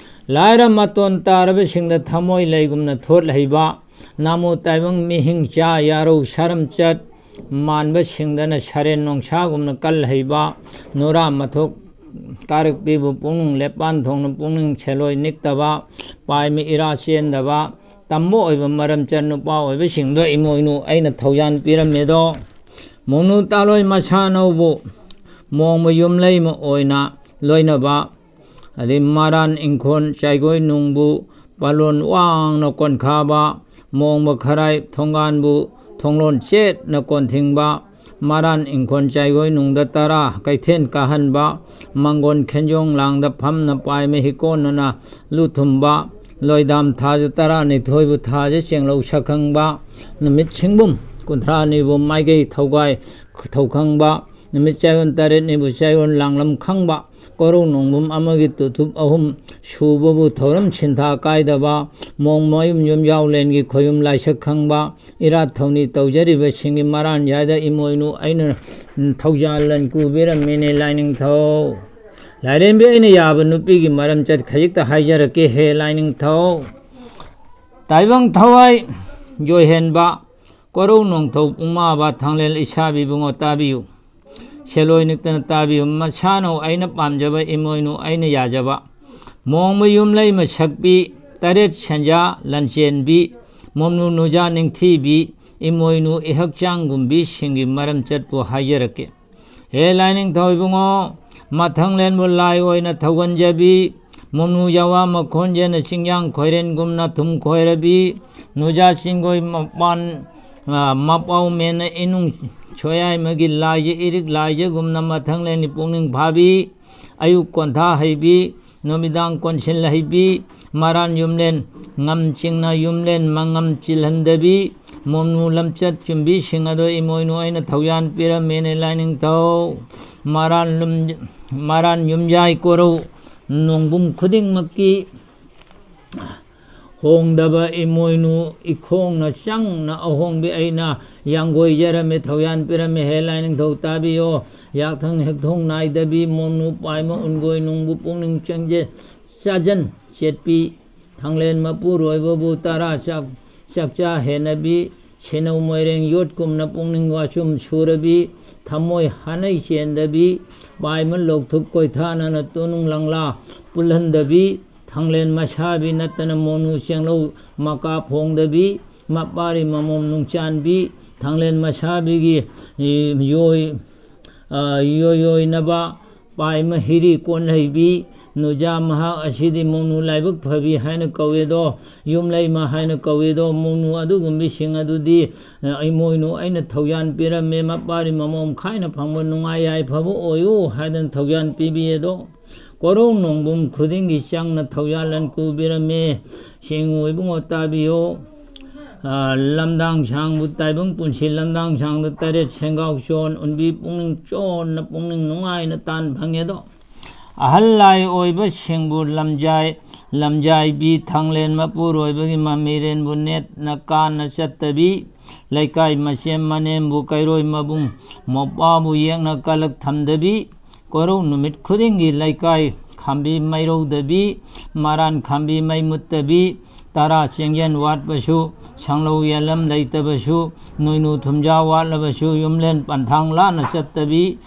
ꯂꯥꯏꯔ ꯃꯇꯣꯟ ꯇꯥꯔꯕꯁꯤꯡꯗ ꯊꯃꯣꯏ ꯂꯩꯒꯨꯝꯅ ꯊꯣꯠ ꯍꯩꯕ, ꯅꯥꯃꯣ ꯇꯥꯏꯕꯪ ꯃꯤꯍꯤꯡ ꯆꯥ ꯌꯥꯔꯧ ꯁꯥꯔꯝꯆꯠ ꯃꯥꯟꯕꯁꯤꯡꯗꯅ ꯁꯔꯦꯟ ꯅꯣꯡꯁꯥꯒꯨꯝꯅ ꯀꯜ ꯍꯩꯕ, ꯅꯨꯔꯥ ꯃꯊꯣꯛ ꯀꯥꯔꯛꯄꯤꯕꯨ ꯄꯨꯛꯅꯤꯡ ꯂꯦꯞꯄꯥꯟ ꯊꯣꯡꯅ ꯄꯨꯛꯅꯤꯡ ꯁꯦꯂꯣꯏ ꯅꯤꯛꯇꯕ, ꯄꯥꯏꯃꯤ ꯏꯔꯥ ꯆꯦꯟꯗꯕ, ꯇꯝꯕ ꯑꯣꯏꯕ ꯃꯔꯝ ꯆꯠ ꯅꯨꯄꯥ ꯑꯣꯏꯕꯁꯤꯡꯗꯣ ꯏꯃꯣꯏꯅꯨ ꯑꯩꯅ ꯊꯧꯖꯥꯟ ꯄꯤꯔꯝꯃꯦꯗꯣ꯫ ꯃꯣꯡꯅꯨ ꯇꯥꯂꯣꯏ ꯃꯁꯥꯅꯧꯕꯨ ꯃꯣꯡꯕ ꯌꯨꯝꯂꯩꯃ ꯑꯣꯏꯅ ꯂꯣꯏꯅꯕ, ꯑꯗꯩ ꯃꯔꯥꯟ ꯏꯪꯈꯣꯜ ꯆꯥꯏꯒꯣꯏ ꯅꯨꯡꯕꯨ ꯄꯥꯂꯣꯟ ꯋꯥꯡꯅ ꯀꯣꯟꯈꯥꯕ, ꯃꯣꯡꯕ ꯈꯔꯥꯏ ꯊꯣꯡꯒꯥꯟꯕꯨ ꯊꯣꯡꯂꯣꯟ ꯆꯦꯠꯅ ꯀꯣꯟꯊꯤꯡꯕ, ꯃꯔꯥꯟ ꯏꯪꯈꯣꯜ ꯆꯥꯏꯒꯣꯏ ꯅꯨꯡꯗ ꯇꯔꯥ ꯀꯩꯊꯦꯜ ꯀꯥꯍꯟꯕ, ꯃꯪꯒꯣꯟ ꯈꯦꯟꯖꯣꯡ ꯂꯥꯡꯗ ꯐꯝꯅ ꯄꯥꯏꯃ ꯍꯤꯀꯣꯟꯅꯅ ꯂꯨ ꯊꯨꯝꯕ, ꯂꯣꯏꯗꯥꯝ ꯊꯥꯖ ꯇꯔꯥꯅꯤꯊꯣꯏꯕꯨ ꯊꯥꯖ ꯆꯦꯡꯂꯧ ꯁꯛꯈꯪꯕ, ꯅꯨꯃꯤꯠ ꯁꯤꯡꯕꯨꯝ ꯀꯨꯟꯊ꯭ꯔꯥꯅꯤꯕꯨ ꯃꯥꯏꯒꯩ ꯊꯧꯒꯥꯏ ꯊꯧꯈꯪꯕ, ꯅꯨꯃꯤꯠ ꯆꯌꯣꯜ ꯇꯔꯦꯠꯅꯤꯕꯨ ꯆꯌꯣꯜ ꯂꯥꯡꯂꯝ ꯈꯪꯕ, ꯀꯣꯔꯧ ꯅꯣꯡꯕꯨꯝ ꯑꯃꯒꯤ ꯇꯨꯊꯨꯞ ꯑꯍꯨꯝ ꯁꯨꯕꯕꯨ ꯊꯧꯔꯝ ꯁꯤꯟꯊꯥ ꯀꯥꯏꯗꯕ, ꯃꯣꯡ ꯃꯌꯨꯝ ꯌꯨꯝꯖꯥꯎꯂꯦꯟꯒꯤ ꯈꯣꯌꯨꯝ ꯂꯥꯏꯁꯛ ꯈꯪꯕ, ꯏꯔꯥꯠ ꯊꯧꯅꯤ ꯇꯧꯖꯔꯤꯕꯁꯤꯡꯒꯤ ꯃꯔꯥꯟ ꯌꯥꯏꯗ ꯏꯃꯣꯏꯅꯨ ꯑꯩꯅ ꯊꯧꯖꯥꯜ ꯂꯟ ꯀꯨꯕꯤꯔꯝꯃꯤꯅꯦ ꯂꯥꯏꯅꯤꯡꯊꯧ꯫ ꯂꯥꯏꯔꯦꯝꯕꯤ ꯑꯩꯅ ꯌꯥꯕ ꯅꯨꯄꯤꯒꯤ ꯃꯔꯝ ꯆꯠ ꯈꯖꯤꯛꯇ ꯍꯥꯏꯖꯔꯛꯀꯦ ꯍꯦ ꯂꯥꯏꯅꯤꯡꯊꯧ꯫ ꯇꯥꯏꯕꯪ ꯊꯋꯥꯏ ꯖꯣꯏꯍꯦꯟꯕ, ꯀꯣꯔꯧ ꯅꯣꯡꯊꯧ ꯄꯨꯡꯃꯥꯕ ꯊꯥꯡꯂꯦꯜ ꯏꯁꯥꯕꯤ ꯏꯕꯨꯡꯉꯣ ꯇꯥꯕꯤꯌꯨ꯫ ꯁꯦꯂꯣꯏ ꯅꯤꯛꯇꯅ ꯇꯥꯕꯤꯌꯨ꯫ ꯃꯁꯥꯅꯧ ꯑꯩꯅ ꯄꯥꯝꯖꯕ ꯏꯃꯣꯏꯅꯨ ꯑꯩꯅ ꯌꯥꯖꯕ꯫ ꯃꯣꯡꯕ ꯌꯨꯝꯂꯩ ꯃꯁꯛꯄꯤ, ꯇꯔꯦꯠ ꯁꯦꯟꯖꯥ ꯂꯟꯆꯦꯟꯕꯤ, ꯃꯣꯝꯅꯨ ꯅꯨꯖꯥ ꯅꯤꯡꯊꯤꯕꯤ, ꯏꯃꯣꯏꯅꯨ ꯏꯍꯛꯆꯥꯡꯒꯨꯝꯕꯤꯁꯤꯡꯒꯤ ꯃꯔꯝ ꯆꯠꯄꯨ ꯍꯥꯏꯖꯔꯛꯀꯦ꯫ ꯍꯦ ꯂꯥꯏꯅꯤꯡꯊꯧ ꯏꯕꯨꯡꯉꯣ, ꯃꯊꯪꯂꯦꯟꯕꯨ ꯂꯥꯏ ꯑꯣꯏꯅ ꯊꯧꯒꯟꯖꯕꯤ, ꯃꯣꯝꯅꯨ ꯌꯥꯋꯥ ꯃꯈꯣꯟꯖꯦꯟꯅ ꯆꯤꯡꯌꯥꯡ ꯈꯣꯏꯔꯦꯟꯒꯨꯝꯅ ꯊꯨꯝ ꯈꯣꯏꯔꯕꯤ, ꯅꯨꯖꯥ ꯆꯤꯡꯒꯣꯏ ꯃꯄꯥꯟ, ꯃꯄꯥꯎ ꯃꯦꯟꯅ ꯏꯅꯨꯡ ꯁꯣꯌꯥꯏꯃꯒꯤ ꯂꯥꯏꯖ ꯏꯔꯤꯛ ꯂꯥꯏꯖꯒꯨꯝꯅ ꯃꯊꯪꯂꯦꯟꯒꯤ ꯄꯨꯛꯅꯤꯡ ꯐꯥꯕꯤ, ꯑꯌꯨꯛ ꯀꯣꯟꯊꯥ ꯍꯩꯕꯤ, ꯅꯨꯃꯤꯗꯥꯡ ꯀꯣꯟꯁꯤꯜ ꯍꯩꯕꯤ, ꯃꯔꯥꯟ ꯌꯨꯝꯂꯦꯟ ꯉꯝ ꯆꯤꯡꯅ ꯌꯨꯝꯂꯦꯟ ꯃꯉꯝ ꯆꯤꯜꯍꯟꯗꯕꯤ, ꯃꯣꯝꯅꯨ ꯂꯝꯆꯠ ꯆꯨꯝꯕꯤꯁꯤꯡ ꯑꯗꯣ ꯏꯃꯣꯏꯅꯨ ꯑꯩꯅ ꯊꯧꯌꯥꯟ ꯄꯤꯔꯝꯃꯦꯅꯦ ꯂꯥꯏꯅꯤꯡꯊꯧ꯫ ꯃꯔꯥꯟ ꯂꯨꯝ-, ꯃꯔꯥꯟ ꯌꯨꯝꯌꯥꯏ ꯀꯣꯔꯧ ꯅꯣꯡꯕꯨꯝ ꯈꯨꯗꯤꯡꯃꯛꯀꯤ ꯍꯣꯡꯗꯕ ꯏꯃꯣꯏꯅꯨ ꯏꯈꯣꯡꯅ ꯆꯪꯅ ꯑꯍꯣꯡꯕꯤ ꯑꯩꯅ ꯌꯥꯡꯒꯣꯏꯖꯔꯝꯃꯦ, ꯊꯧꯌꯥꯟ ꯄꯤꯔꯝꯃꯦ꯫ ꯍꯦ ꯂꯥꯏꯅꯤꯡꯊꯧ ꯇꯥꯕꯤꯌꯣ꯫ ꯌꯥꯛꯊꯪ ꯍꯦꯛꯊꯣꯡ ꯅꯥꯏꯗꯕꯤ, ꯃꯣꯝꯅꯨ ꯄꯥꯏꯃ ꯎꯟꯒꯣꯏ ꯅꯨꯡꯕꯨ ꯄꯨꯛꯅꯤꯡ ꯆꯪꯖ-, ꯆꯥꯖꯟ ꯆꯦꯠꯄꯤ, ꯊꯥꯡꯂꯦꯟ ꯃꯄꯨꯔꯣꯏꯕꯕꯨ ꯇꯔꯥ ꯆꯥꯛ-, ꯆꯥꯛꯆꯥ ꯍꯦꯟꯅꯕꯤ, ꯁꯤꯅꯧ ꯃꯣꯏꯔꯦꯡ ꯌꯣꯠꯀꯨꯝꯅ ꯄꯨꯛꯅꯤꯡ ꯋꯥꯆꯨꯝ ꯁꯨꯔꯕꯤ, ꯊꯃꯣꯏ ꯍꯥꯅꯩ ꯆꯦꯟꯗꯕꯤ, ꯄꯥꯏꯃ ꯂꯧꯊꯨꯞ ꯀꯣꯏꯊꯥꯅꯅ ꯇꯨꯅꯨꯡ ꯂꯪꯂꯥ ꯄꯨꯜꯍꯟꯗꯕꯤ, ꯊꯥꯡꯂꯦꯟ ꯃꯁꯥꯕꯤ ꯅꯠꯇꯅ ꯃꯣꯅꯨ ꯆꯦꯡꯂꯧ ꯃꯀꯥ ꯐꯣꯡꯗꯕꯤ, ꯃꯄꯥꯔꯤ ꯃꯃꯣꯝ ꯅꯨꯡꯆꯥꯟꯕꯤ, ꯊꯥꯡꯂꯦꯟ ꯃꯁꯥꯕꯤꯒꯤ, ꯏ, ꯌꯣꯏ-, ꯑ, ꯌꯣꯏ-, ꯌꯣꯏꯅꯕ ꯄꯥꯏꯃ ꯍꯤꯔꯤ ꯀꯣꯟ ꯍꯩꯕꯤ, ꯅꯨꯖꯥ ꯃꯍꯥꯛ ꯑꯁꯤꯗꯤ ꯃꯧꯅꯨ ꯂꯥꯏꯕꯛ ꯐꯕꯤ ꯍꯥꯏꯅ ꯀꯧꯏꯗꯣ, ꯌꯨꯝꯂꯩꯃ ꯍꯥꯏꯅ ꯀꯧꯏꯗꯣ, ꯃꯧꯅꯨ ꯑꯗꯨꯒꯨꯝꯕꯤꯁꯤꯡ ꯑꯗꯨꯗꯤ, ꯑ, ꯏꯃꯣꯏꯅꯨ ꯑꯩꯅ ꯊꯧꯖꯥꯟ ꯄꯤꯔꯝꯃꯦ, ꯃꯄꯥꯔꯤ ꯃꯃꯣꯝ ꯈꯥꯏꯅ ꯐꯪꯕ ꯅꯨꯡꯉꯥꯏ ꯌꯥꯏꯐꯕ ꯑꯣꯏꯌꯨ ꯍꯥꯏꯗꯅ ꯊꯧꯖꯥꯟ ꯄꯤꯕꯤꯌꯦꯗꯣ꯫ ꯀꯣꯔꯧ ꯅꯣꯡꯕꯨꯝ ꯈꯨꯗꯤꯡꯒꯤ ꯆꯪꯅ ꯊꯧꯖꯥꯜ ꯂꯟ ꯀꯨꯕꯤꯔꯝꯃꯤ꯫ ꯁꯦꯡꯉꯨ ꯏꯕꯨꯡꯉꯣ ꯇꯥꯕꯤꯌꯣ꯫ ꯑ, ꯂꯝꯗꯥꯡ ꯁꯥꯡꯕꯨ ꯇꯥꯏꯕꯪ ꯄꯨꯟꯁꯤ ꯂꯝꯗꯥꯡ ꯁꯥꯡꯗ ꯇꯔꯦꯠ ꯁꯦꯡꯒꯥꯎ ꯆꯣꯟ ꯎꯟꯕꯤ ꯄꯨꯛꯅꯤꯡ ꯆꯣꯟꯅ ꯄꯨꯛꯅꯤꯡ ꯅꯨꯡꯉꯥꯏꯅ ꯇꯥꯟ ꯐꯪꯉꯦꯗꯣ꯫ ꯑꯍꯜ ꯂꯥꯏ ꯑꯣꯏꯕꯁꯤꯡꯕꯨ ꯂꯝꯖꯥꯏ, ꯂꯝꯖꯥꯏꯕꯤ ꯊꯥꯡꯂꯦꯟ ꯃꯄꯨꯔꯣꯏꯕꯒꯤ ꯃꯃꯤꯔꯦꯟꯕꯨ ꯅꯦꯠꯅ ꯀꯥꯟꯅ ꯆꯠꯇꯕꯤ, ꯂꯩꯀꯥꯏ ꯃꯁꯦꯝ ꯃꯅꯦꯝꯕꯨ ꯀꯩꯔꯣꯏ ꯃꯕꯨꯡ ꯃꯧꯄ꯭ꯋꯥꯕꯨ ꯌꯦꯛꯅ ꯀꯂꯛ ꯊꯝꯗꯕꯤ, ꯀꯣꯔꯧ ꯅꯨꯃꯤꯠ ꯈꯨꯗꯤꯡꯒꯤ ꯂꯩꯀꯥꯏ ꯈꯥꯝꯕꯤ ꯃꯩꯔꯧꯗꯕꯤ, ꯃꯔꯥꯟ ꯈꯥꯝꯕꯤ ꯃꯩ ꯃꯨꯠꯇꯕꯤ, ꯇꯔꯥ ꯆꯦꯡꯌꯦꯟ ꯋꯥꯠꯄꯁꯨ, ꯁꯪꯂꯧ ꯌꯦꯜꯂꯝ ꯂꯩꯇꯕꯁꯨ, ꯅꯣꯏꯅꯨ ꯊꯨꯝꯖꯥ ꯋꯥꯠꯂꯕꯁꯨ, ꯌꯨꯝꯂꯦꯟ ꯄꯟꯊꯥꯡ ꯂꯥꯟꯅ ꯆꯠꯇꯕꯤ,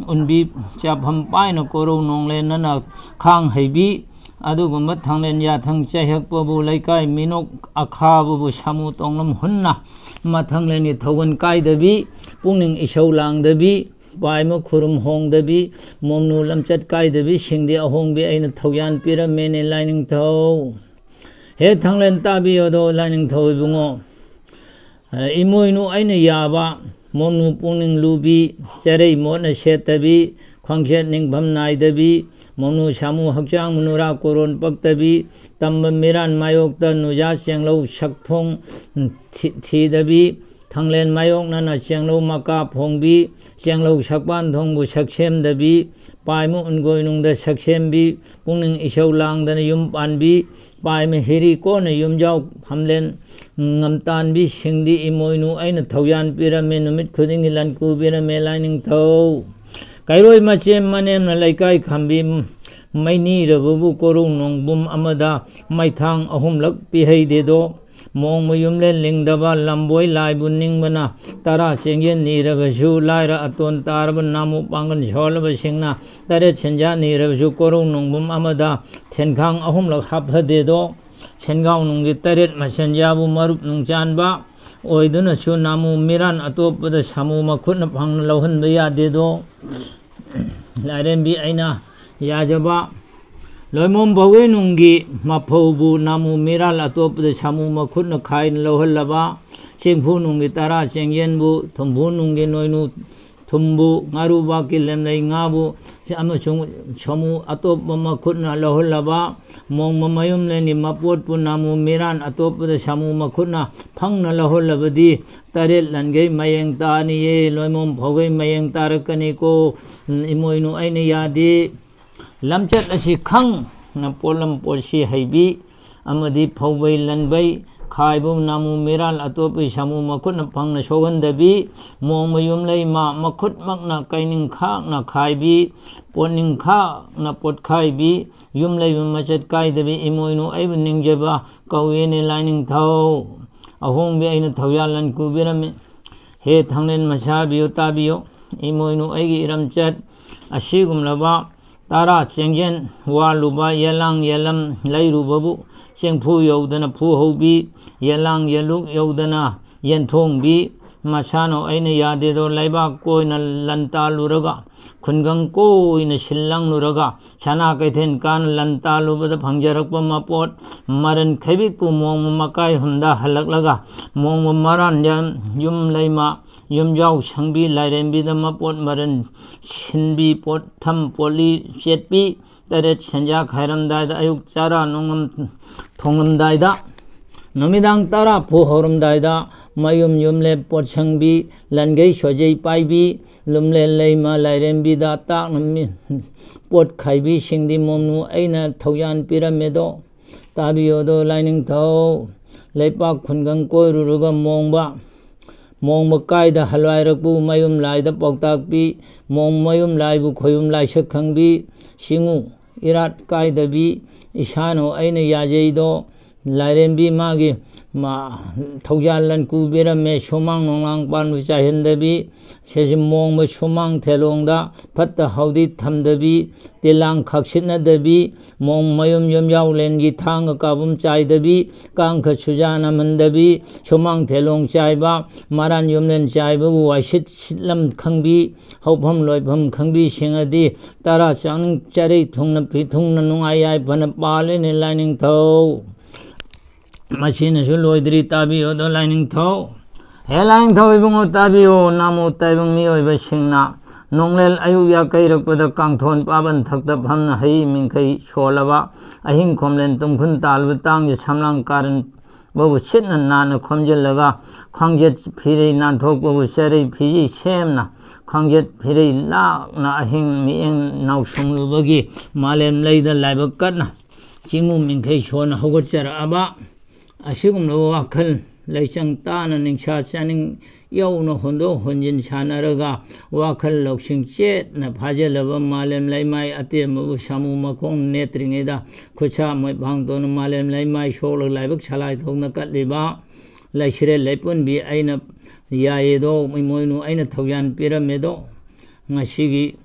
ꯎꯟꯕꯤ ꯆꯥꯐꯝ ꯄꯥꯏꯅ ꯀꯣꯔꯧ ꯅꯣꯡꯂꯦꯟꯅꯅ ꯈꯥꯡ ꯍꯩꯕꯤ, ꯑꯗꯨꯒꯨꯝꯕ ꯊꯥꯡꯂꯦꯟ ꯌꯥꯊꯪ ꯆꯩꯍꯛꯄꯕꯨ ꯂꯩꯀꯥꯏ ꯃꯤꯅꯣꯛ ꯑꯈꯥꯕꯕꯨ ꯁꯥꯃꯨ ꯇꯣꯡꯂꯝ ꯍꯨꯟꯅ ꯃꯊꯪꯂꯦꯟꯒꯤ ꯊꯧꯒꯟ ꯀꯥꯏꯗꯕꯤ, ꯄꯨꯛꯅꯤꯡ ꯏꯁꯧ ꯂꯥꯡꯗꯕꯤ, ꯄꯥꯏꯃ ꯈꯨꯔꯨꯝ ꯍꯣꯡꯗꯕꯤ, ꯃꯣꯝꯅꯨ ꯂꯝꯆꯠ ꯀꯥꯏꯗꯕꯤꯁꯤꯡꯗꯤ ꯑꯍꯣꯡꯕꯤ ꯑꯩꯅ ꯊꯧꯖꯥꯟ ꯄꯤꯔꯝꯃꯦꯅꯦ ꯂꯥꯏꯅꯤꯡꯊꯧ꯫ ꯍꯦ ꯊꯥꯡꯂꯦꯟ ꯇꯥꯕꯤꯌꯣꯗꯣ ꯂꯥꯏꯅꯤꯡꯊꯧ ꯏꯕꯨꯡꯉꯣ꯫ ꯑ, ꯏꯃꯣꯏꯅꯨ ꯑꯩꯅ ꯌꯥꯕ, ꯃꯣꯝꯅꯨ ꯄꯨꯛꯅꯤꯡ ꯂꯨꯕꯤ, ꯆꯔꯩ ꯃꯣꯠꯅ ꯁꯦꯠꯇꯕꯤ, ꯈ꯭ꯋꯥꯡꯆꯦꯠ ꯅꯤꯡꯐꯝ ꯅꯥꯏꯗꯕꯤ, ꯃꯣꯝꯅꯨ ꯁꯥꯃꯨ ꯍꯛꯆꯥꯡ ꯃꯅꯨꯔꯥ ꯀꯣꯔꯣꯟ ꯄꯛꯇꯕꯤ, ꯇꯝꯕ ꯃꯤꯔꯥꯟ ꯃꯥꯌꯣꯛꯇ ꯅꯨꯖꯥ ꯆꯦꯡꯂꯧ ꯁꯛꯊꯣꯡ ꯊꯤ-, ꯊꯤꯗꯕꯤ, ꯊꯥꯡꯂꯦꯟ ꯃꯥꯌꯣꯛꯅꯅ ꯆꯦꯡꯂꯧ ꯃꯀꯥ ꯐꯣꯡꯕꯤ, ꯆꯦꯡꯂꯧ ꯁꯛꯄꯥꯟ ꯊꯣꯡꯕꯨ ꯁꯛꯁꯦꯝꯗꯕꯤ, ꯄꯥꯏꯃ ꯎꯟꯒꯣꯏꯅꯨꯡꯗ ꯁꯛꯁꯦꯝꯕꯤ, ꯄꯨꯛꯅꯤꯡ ꯏꯁꯧ ꯂꯥꯡꯗꯅ ꯌꯨꯝ ꯄꯥꯟꯕꯤ, ꯄꯥꯏꯃ ꯍꯤꯔꯤ ꯀꯣꯟꯅ ꯌꯨꯝꯖꯥꯎ ꯐꯝꯂꯦꯟ ꯉꯝꯇꯥꯟꯕꯤꯁꯤꯡꯗꯤ ꯏꯃꯣꯏꯅꯨ ꯑꯩꯅ ꯊꯧꯖꯥꯟ ꯄꯤꯔꯝꯃꯦ, ꯅꯨꯃꯤꯠ ꯈꯨꯗꯤꯡꯒꯤ ꯂꯟ ꯀꯨꯕꯤꯔꯝꯃꯦ ꯂꯥꯏꯅꯤꯡꯊꯧ꯫ ꯀꯩꯔꯣꯏ ꯃꯆꯦꯝ ꯃꯅꯦꯝꯅ ꯂꯩꯀꯥꯏ ꯈꯥꯝꯕꯤ ꯃꯩꯅꯤꯔꯕꯕꯨ ꯀꯣꯔꯧ ꯅꯣꯡꯕꯨꯝ ꯑꯃꯗ ꯃꯩꯊꯥꯡ ꯑꯍꯨꯝꯂꯛ ꯄꯤꯍꯩꯗꯦꯗꯣ꯫ ꯃꯣꯡꯃ ꯌꯨꯝꯂꯦꯟ ꯂꯤꯡꯗꯕ ꯂꯝꯕꯣꯏ ꯂꯥꯏꯕꯨ ꯅꯤꯡꯕꯅ ꯇꯔꯥ ꯆꯦꯡꯌꯦꯟ ꯅꯤꯔꯕꯁꯨ ꯂꯥꯏꯔ ꯑꯇꯣꯟ ꯇꯥꯔꯕ ꯅꯥꯃꯨ ꯄꯥꯡꯒꯜ ꯁꯣꯜꯂꯕꯁꯤꯡꯅ ꯇꯔꯦꯠ ꯁꯦꯟꯖꯥ ꯅꯤꯔꯕꯁꯨ ꯀꯣꯔꯧ ꯅꯣꯡꯕꯨꯝ ꯑꯃꯗ ꯊꯦꯟꯈꯥꯡ ꯑꯍꯨꯝꯂꯛ ꯍꯥꯞꯐꯗꯦꯗꯣ꯫ ꯁꯦꯟꯒꯥꯎ ꯅꯨꯡꯒꯤ ꯇꯔꯦꯠ ꯃꯁꯦꯟꯖꯥꯕꯨ ꯃꯔꯨꯞ ꯅꯨꯡꯆꯥꯟꯕ ꯑꯣꯏꯗꯨꯅꯁꯨ ꯅꯥꯃꯨ ꯃꯤꯔꯥꯟ ꯑꯇꯣꯞꯄꯗ ꯁꯥꯃꯨ ꯃꯈꯨꯠꯅ ꯐꯪꯅ ꯂꯧꯍꯟꯕ ꯌꯥꯗꯦꯗꯣ꯫ ꯂꯥꯏꯔꯦꯝꯕꯤ ꯑꯩꯅ ꯌꯥꯖꯕ꯫ ꯂꯣꯏꯃꯣꯝ ꯄꯧꯒꯩ ꯅꯨꯡꯒꯤ ꯃꯐꯧꯕꯨ ꯅꯥꯃꯨ ꯃꯤꯔꯥꯜ ꯑꯇꯣꯞꯄꯗ ꯁꯥꯃꯨ ꯃꯈꯨꯠꯅ ꯈꯥꯏꯅ ꯂꯧꯍꯜꯂꯕ꯫ ꯆꯦꯡꯐꯨ ꯅꯨꯡꯒꯤ ꯇꯔꯥ ꯆꯦꯡꯌꯦꯟꯕꯨ, ꯊꯨꯝꯐꯨ ꯅꯨꯡꯒꯤ ꯅꯣꯏꯅꯨ ꯊꯨꯝꯕꯨ, ꯉꯥꯔꯨꯕꯥꯛꯀꯤ ꯂꯦꯝꯂꯩ ꯉꯥꯕꯨ ꯑꯃꯁꯨꯡ ꯁꯥꯃꯨ ꯑꯇꯣꯞꯄ ꯃꯈꯨꯠꯅ ꯂꯧꯍꯜꯂꯕ꯫ ꯃꯣꯡꯕ ꯃꯌꯨꯝꯂꯦꯟꯒꯤ ꯃꯄꯣꯠꯄꯨ ꯅꯥꯃꯨ ꯃꯤꯔꯥꯟ ꯑꯇꯣꯞꯄꯗ ꯁꯥꯃꯨ ꯃꯈꯨꯠꯅ ꯐꯪꯅ ꯂꯧꯍꯜꯂꯕꯗꯤ ꯇꯔꯦꯠ ꯂꯟꯒꯩ ꯃꯌꯦꯡ ꯇꯥꯅꯤꯌꯦ, ꯂꯣꯏꯃꯣꯝ ꯐꯧꯒꯩ ꯃꯌꯦꯡ ꯇꯥꯔꯛꯀꯅꯤꯀꯣ꯫ ꯏꯃꯣꯏꯅꯨ ꯑꯩꯅ ꯌꯥꯗꯦ꯫ ꯂꯝꯆꯠ ꯑꯁꯤ ꯈꯪꯅ ꯄꯣꯠꯂꯝ ꯄꯣꯠꯁꯤ ꯍꯩꯕꯤ ꯑꯃꯗꯤ ꯐꯧꯕꯩ ꯂꯟꯕꯩ ꯈꯥꯏꯕ ꯅꯥꯃꯨ ꯃꯤꯔꯥꯜ ꯑꯇꯣꯞꯄꯩ ꯁꯥꯃꯨ ꯃꯈꯨꯠꯅ ꯐꯪꯅ ꯁꯣꯛꯍꯟꯗꯕꯤ, ꯃꯣꯡꯕ ꯌꯨꯝꯂꯩꯃ ꯃꯈꯨꯠꯃꯛꯅ ꯀꯩꯅꯤꯡꯈꯥꯛꯅ ꯈꯥꯏꯕꯤ, ꯄꯣꯠꯅꯤꯡꯈꯥꯛꯅ ꯄꯣꯠꯈꯥꯏꯕꯤ, ꯌꯨꯝ ꯂꯩꯕ ꯃꯆꯠ ꯀꯥꯏꯗꯕꯤ ꯏꯃꯣꯏꯅꯨ ꯑꯩꯕꯨ ꯅꯤꯡꯖꯕ ꯀꯧꯏꯅꯦ ꯂꯥꯏꯅꯤꯡꯊꯧ꯫ ꯑꯍꯣꯡꯕꯤ ꯑꯩꯅ ꯊꯧꯌꯥꯜ ꯂꯟ ꯀꯨꯕꯤꯔꯝꯃꯤ꯫ ꯍꯦ ꯊꯥꯡꯂꯦꯟ ꯃꯁꯥꯕꯤꯌꯨ ꯇꯥꯕꯤꯌꯨ꯫ ꯏꯃꯣꯏꯅꯨ ꯑꯩꯒꯤ ꯏꯔꯝꯆꯠ ꯑꯁꯤꯒꯨꯝꯂꯕ ꯇꯔꯥ ꯆꯦꯡꯖꯦꯟ ꯋꯥꯜꯂꯨꯕ ꯌꯦꯂꯥꯡ ꯌꯦꯂꯝ ꯂꯩꯔꯨꯕꯕꯨ ꯆꯦꯡꯐꯨ ꯌꯧꯗꯅ ꯐꯨꯍꯧꯕꯤ, ꯌꯦꯂꯥꯡ ꯌꯦꯂꯨꯛ ꯌꯧꯗꯅ ꯌꯦꯟꯊꯣꯡꯕꯤ꯫ ꯃꯁꯥꯅꯧ ꯑꯩꯅ ꯌꯥꯗꯦꯗꯣ ꯂꯩꯕꯥꯛ ꯀꯣꯏꯅ ꯂꯟ ꯇꯥꯜꯂꯨꯔꯒ, ꯈꯨꯟꯒꯪ ꯀꯣꯏꯅ ꯁꯤꯜꯂꯪꯂꯨꯔꯒ, ꯁꯅꯥ ꯀꯩꯊꯦꯜ ꯀꯥꯅ ꯂꯟ ꯇꯥꯜꯂꯨꯕꯗ ꯐꯪꯖꯔꯛꯄ ꯃꯄꯣꯠ ꯃꯔꯟ ꯈꯩꯕꯤꯛꯄꯨ ꯃꯣꯡꯃ ꯃꯀꯥꯏ ꯍꯨꯝꯗ ꯍꯜꯂꯛꯂꯒ, ꯃꯣꯡꯃ ꯃꯔꯥꯟ ꯌꯨꯝ ꯂꯩꯃ ꯌꯨꯝꯖꯥꯎ ꯁꯪꯕꯤ ꯂꯥꯏꯔꯦꯝꯕꯤꯗ ꯃꯄꯣꯠ ꯃꯔꯟ ꯁꯤꯟꯕꯤ ꯄꯣꯠꯊꯝ ꯄꯣꯠꯂꯤ ꯆꯦꯠꯄꯤ ꯇꯔꯦꯠ ꯁꯦꯟꯖꯥ ꯈꯥꯏꯔꯝꯗꯥꯏꯗ, ꯑꯌꯨꯛ ꯆꯥꯔꯥ ꯅꯣꯡꯉꯝ ꯊꯣꯡꯉꯝꯗꯥꯏꯗ, ꯅꯨꯃꯤꯗꯥꯡ ꯇꯔꯥ ꯐꯨ ꯍꯧꯔꯝꯗꯥꯏꯗ ꯃꯌꯨꯝ ꯌꯨꯝꯂꯦ ꯄꯣꯠꯁꯪꯕꯤ, ꯂꯟꯒꯩ ꯁꯣꯖꯩ ꯄꯥꯏꯕꯤ, ꯂꯨꯝꯂꯦ ꯂꯩꯃ ꯂꯥꯏꯔꯦꯝꯕꯤꯗ ꯇꯥꯛꯅ ꯃꯤ-, ꯄꯣꯠ ꯈꯥꯏꯕꯤꯁꯤꯡꯗꯤ ꯃꯣꯝꯅꯨ ꯑꯩꯅ ꯊꯧꯌꯥꯟ ꯄꯤꯔꯝꯃꯦꯗꯣ꯫ ꯇꯥꯕꯤꯌꯣꯗꯣ ꯂꯥꯏꯅꯤꯡꯊꯧ꯫ ꯂꯩꯄꯥꯛ ꯈꯨꯟꯒꯪ ꯀꯣꯏꯔꯨꯔꯒ ꯃꯣꯡꯕ, ꯃꯣꯡꯕ ꯀꯥꯏꯗ ꯍꯜꯋꯥꯏꯔꯛꯄꯨ ꯃꯌꯨꯝ ꯂꯥꯏꯗ ꯄꯥꯎꯇꯥꯛꯄꯤ, ꯃꯣꯡ ꯃꯌꯨꯝ ꯂꯥꯏꯕꯨ ꯈꯣꯌꯨꯝ ꯂꯥꯏꯁꯛ ꯈꯪꯕꯤ, ꯁꯤꯡꯉꯨ ꯏꯔꯥꯠ ꯀꯥꯏꯗꯕꯤ, ꯏꯁꯥꯅꯣ ꯑꯩꯅ ꯌꯥꯖꯩꯗꯣ, ꯂꯥꯏꯔꯦꯝꯕꯤ ꯃꯥꯒꯤ ꯃꯥ-, ꯊꯧꯖꯥꯜ ꯂꯟ ꯀꯨꯕꯤꯔꯝꯃꯦ, ꯁꯨꯃꯥꯡ ꯅꯣꯡꯂꯥꯡ ꯄꯥꯟꯕ ꯆꯥꯏꯍꯟꯗꯕꯤ, ꯁꯦꯁꯤ ꯃꯣꯡꯕ ꯁꯨꯃꯥꯡ ꯊꯦꯂꯣꯡꯗ ꯐꯠꯇ ꯍꯥꯎꯗꯤ ꯊꯝꯗꯕꯤ, ꯇꯤꯂꯥꯡ ꯈꯥꯛꯁꯤꯠꯅꯗꯕꯤ, ꯃꯣꯡ ꯃꯌꯨꯝ ꯌꯨꯝꯖꯥꯎꯂꯦꯟꯒꯤ ꯊꯥꯡꯒ ꯀꯥꯕꯨꯝ ꯆꯥꯏꯗꯕꯤ, ꯀꯥꯡꯈ ꯁꯨꯖꯥ ꯅꯝꯍꯟꯗꯕꯤ, ꯁꯨꯃꯥꯡ ꯊꯦꯂꯣꯡ ꯆꯥꯏꯕ, ꯃꯔꯥꯟ ꯌꯨꯝꯂꯦꯟ ꯆꯥꯏꯕꯕꯨ ꯋꯥꯏꯁꯤꯠ ꯁꯤꯠꯂꯝ ꯈꯪꯕꯤ, ꯍꯧꯐꯝ ꯂꯣꯏꯐꯝ ꯈꯪꯕꯤꯁꯤꯡ ꯑꯗꯤ ꯇꯔꯥ ꯆꯥꯅꯤꯡ ꯆꯔꯩ ꯊꯨꯡꯅ ꯐꯤ ꯊꯨꯡꯅ ꯅꯨꯡꯉꯥꯏ ꯌꯥꯏꯐꯅ ꯄꯥꯜꯂꯤꯅꯤ ꯂꯥꯏꯅꯤꯡꯊꯧ꯫ ꯃꯁꯤꯅꯁꯨ ꯂꯣꯏꯗ꯭ꯔꯤ, ꯇꯥꯕꯤꯌꯨ ꯑꯗꯣ ꯂꯥꯏꯅꯤꯡꯊꯧ꯫ ꯍꯦ ꯂꯥꯏꯅꯤꯡꯊꯧ ꯏꯕꯨꯡꯉꯣ ꯇꯥꯕꯤꯌꯨ, ꯅꯥꯃꯨ ꯇꯥꯏꯕꯪ ꯃꯤꯑꯣꯏꯕꯁꯤꯡꯅ ꯅꯣꯡꯂꯦꯜ ꯑꯌꯨꯛ ꯌꯥꯀꯩꯔꯛꯄꯗ ꯀꯥꯡꯊꯣꯟ ꯄꯥꯕꯟ ꯊꯛꯇ ꯐꯝꯅ ꯍꯩ ꯃꯤꯡꯈꯩ ꯁꯣꯜꯂꯕ ꯑꯍꯤꯡ ꯈꯣꯝꯂꯦꯟ ꯇꯨꯝꯈꯨꯟ ꯇꯥꯜꯕ ꯇꯥꯡꯁꯦ ꯁꯝꯂꯥꯡ ꯀꯥꯔꯟ ꯕꯕꯨ ꯁꯤꯠꯅ ꯅꯥꯟꯅ ꯈꯣꯝꯖꯤꯜꯂꯒ ꯈ꯭ꯋꯥꯡꯖꯦꯠ ꯐꯤꯔꯩ ꯅꯥꯟꯊꯣꯛꯄꯕꯨ ꯆꯔꯩ ꯐꯤꯖꯤ ꯁꯦꯝꯅ ꯈ꯭ꯋꯥꯡꯖꯦꯠ ꯐꯤꯔꯩ ꯂꯥꯛꯅ ꯑꯍꯤꯡ ꯃꯤꯠꯌꯦꯡ ꯅꯥꯎꯁꯨꯡꯂꯨꯕꯒꯤ ꯃꯥꯂꯦꯝ ꯂꯩꯗ ꯂꯥꯏꯕꯛ ꯀꯠꯅ ꯆꯤꯡꯃꯨ ꯃꯤꯡꯈꯩ ꯁꯣꯟꯅ ꯍꯧꯒꯠꯆꯔꯛꯑꯕ ꯑꯁꯤꯒꯨꯝꯂꯕ ꯋꯥꯈꯜ ꯂꯩꯆꯪ ꯇꯥꯅ ꯅꯤꯡꯁꯥ ꯆꯥꯅꯤꯡ ꯌꯧꯅ ꯍꯣꯟꯗꯣꯛ ꯍꯣꯟꯖꯤꯟ ꯁꯥꯟꯅꯔꯒ ꯋꯥꯈꯜ ꯂꯧꯁꯤꯡ ꯆꯦꯠꯅ ꯐꯥꯖꯤꯜꯂꯕ ꯃꯥꯂꯦꯝ ꯂꯩꯃꯥꯏ ꯑꯇꯦꯝꯕꯕꯨ ꯁꯥꯃꯨ ꯃꯈꯣꯡ ꯅꯦꯠꯇ꯭ꯔꯤꯉꯩꯗ ꯈꯨꯠꯁꯥ ꯃꯣꯏ ꯐꯥꯡꯗꯣꯟꯅ ꯃꯥꯂꯦꯝ ꯂꯩꯃꯥꯏ ꯁꯣꯛꯂꯒ ꯂꯥꯏꯕꯛ ꯁꯂꯥꯏ ꯊꯣꯛꯅ ꯀꯠꯂꯤꯕ ꯂꯩꯁꯤꯔꯦꯜ ꯂꯩꯄꯨꯟꯕꯤ ꯑꯩꯅ ꯌꯥꯏꯌꯦꯗꯣ, ꯏꯃꯣꯏꯅꯨ ꯑꯩꯅ ꯊꯧꯖꯥꯟ ꯄꯤꯔꯝꯃꯦꯗꯣ, ꯉꯁꯤꯒꯤ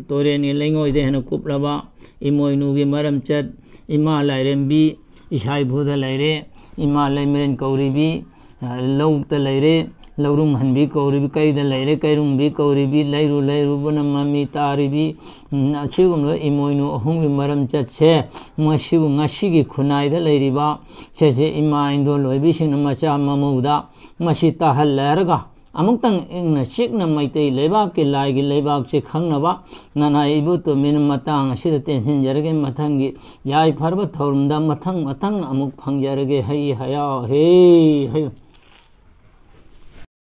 ꯇꯨꯔꯦꯟꯒꯤ ꯂꯩꯉꯣꯏꯗ ꯍꯦꯟꯅ ꯀꯨꯞꯂꯕ ꯏꯃꯣꯏꯅꯨꯒꯤ ꯃꯔꯝꯆꯠ, ꯏꯃꯥ ꯂꯥꯏꯔꯦꯝꯕꯤ, ꯏꯁꯥ ꯏꯐꯨꯗ ꯂꯩꯔꯦ, ꯏꯃꯥ ꯂꯩꯃꯔꯦꯟ ꯀꯧꯔꯤꯕꯤ, ꯂꯧꯗ ꯂꯩꯔꯦ, ꯂꯧꯔꯨꯡ ꯍꯟꯕꯤ ꯀꯧꯔꯤꯕꯤ, ꯀꯩꯗ ꯂꯩꯔꯦ, ꯀꯩꯔꯨꯡꯕꯤ ꯀꯧꯔꯤꯕꯤ, ꯂꯩꯔꯨ ꯂꯩꯔꯨꯕꯅ ꯃꯃꯤ ꯇꯥꯔꯤꯕꯤ, ꯎꯝ, ꯑꯁꯤꯒꯨꯝꯂꯕ ꯏꯃꯣꯏꯅꯨ ꯑꯍꯨꯝꯒꯤ ꯃꯔꯝꯆꯠꯁꯦ ꯃꯁꯤꯕꯨ ꯉꯁꯤꯒꯤ ꯈꯨꯟꯅꯥꯏꯗ ꯂꯩꯔꯤꯕ ꯁꯦꯁꯦ ꯏꯃꯥ ꯏꯟꯗꯣꯜ ꯑꯣꯏꯕꯤꯁꯤꯡꯅ ꯃꯆꯥ ꯃꯃꯧꯗ ꯃꯁꯤ ꯇꯥꯍꯜꯂꯔꯒ ꯑꯃꯨꯛꯇꯪ ꯏꯪꯅ ꯆꯤꯛꯅ ꯃꯩꯇꯩ ꯂꯩꯕꯥꯛꯀꯤ ꯂꯥꯏꯒꯤ ꯂꯩꯕꯥꯛꯁꯦ ꯈꯪꯅꯕ ꯅꯅꯥꯏ ꯏꯕꯣꯇꯣꯝꯕꯤꯅ ꯃꯇꯥꯡ ꯑꯁꯤꯗ ꯇꯦꯟꯁꯤꯟꯖꯔꯒꯦ꯫ ꯃꯊꯪꯒꯤ ꯌꯥꯏꯐꯔꯕ ꯊꯧꯔꯝꯗ ꯃꯊꯪ ꯃꯊꯪ ꯑꯃꯨꯛ ꯐꯪꯖꯔꯒꯦ꯫ ꯍꯩ ꯍꯌꯥꯎ ꯍꯦ ꯍꯩ꯫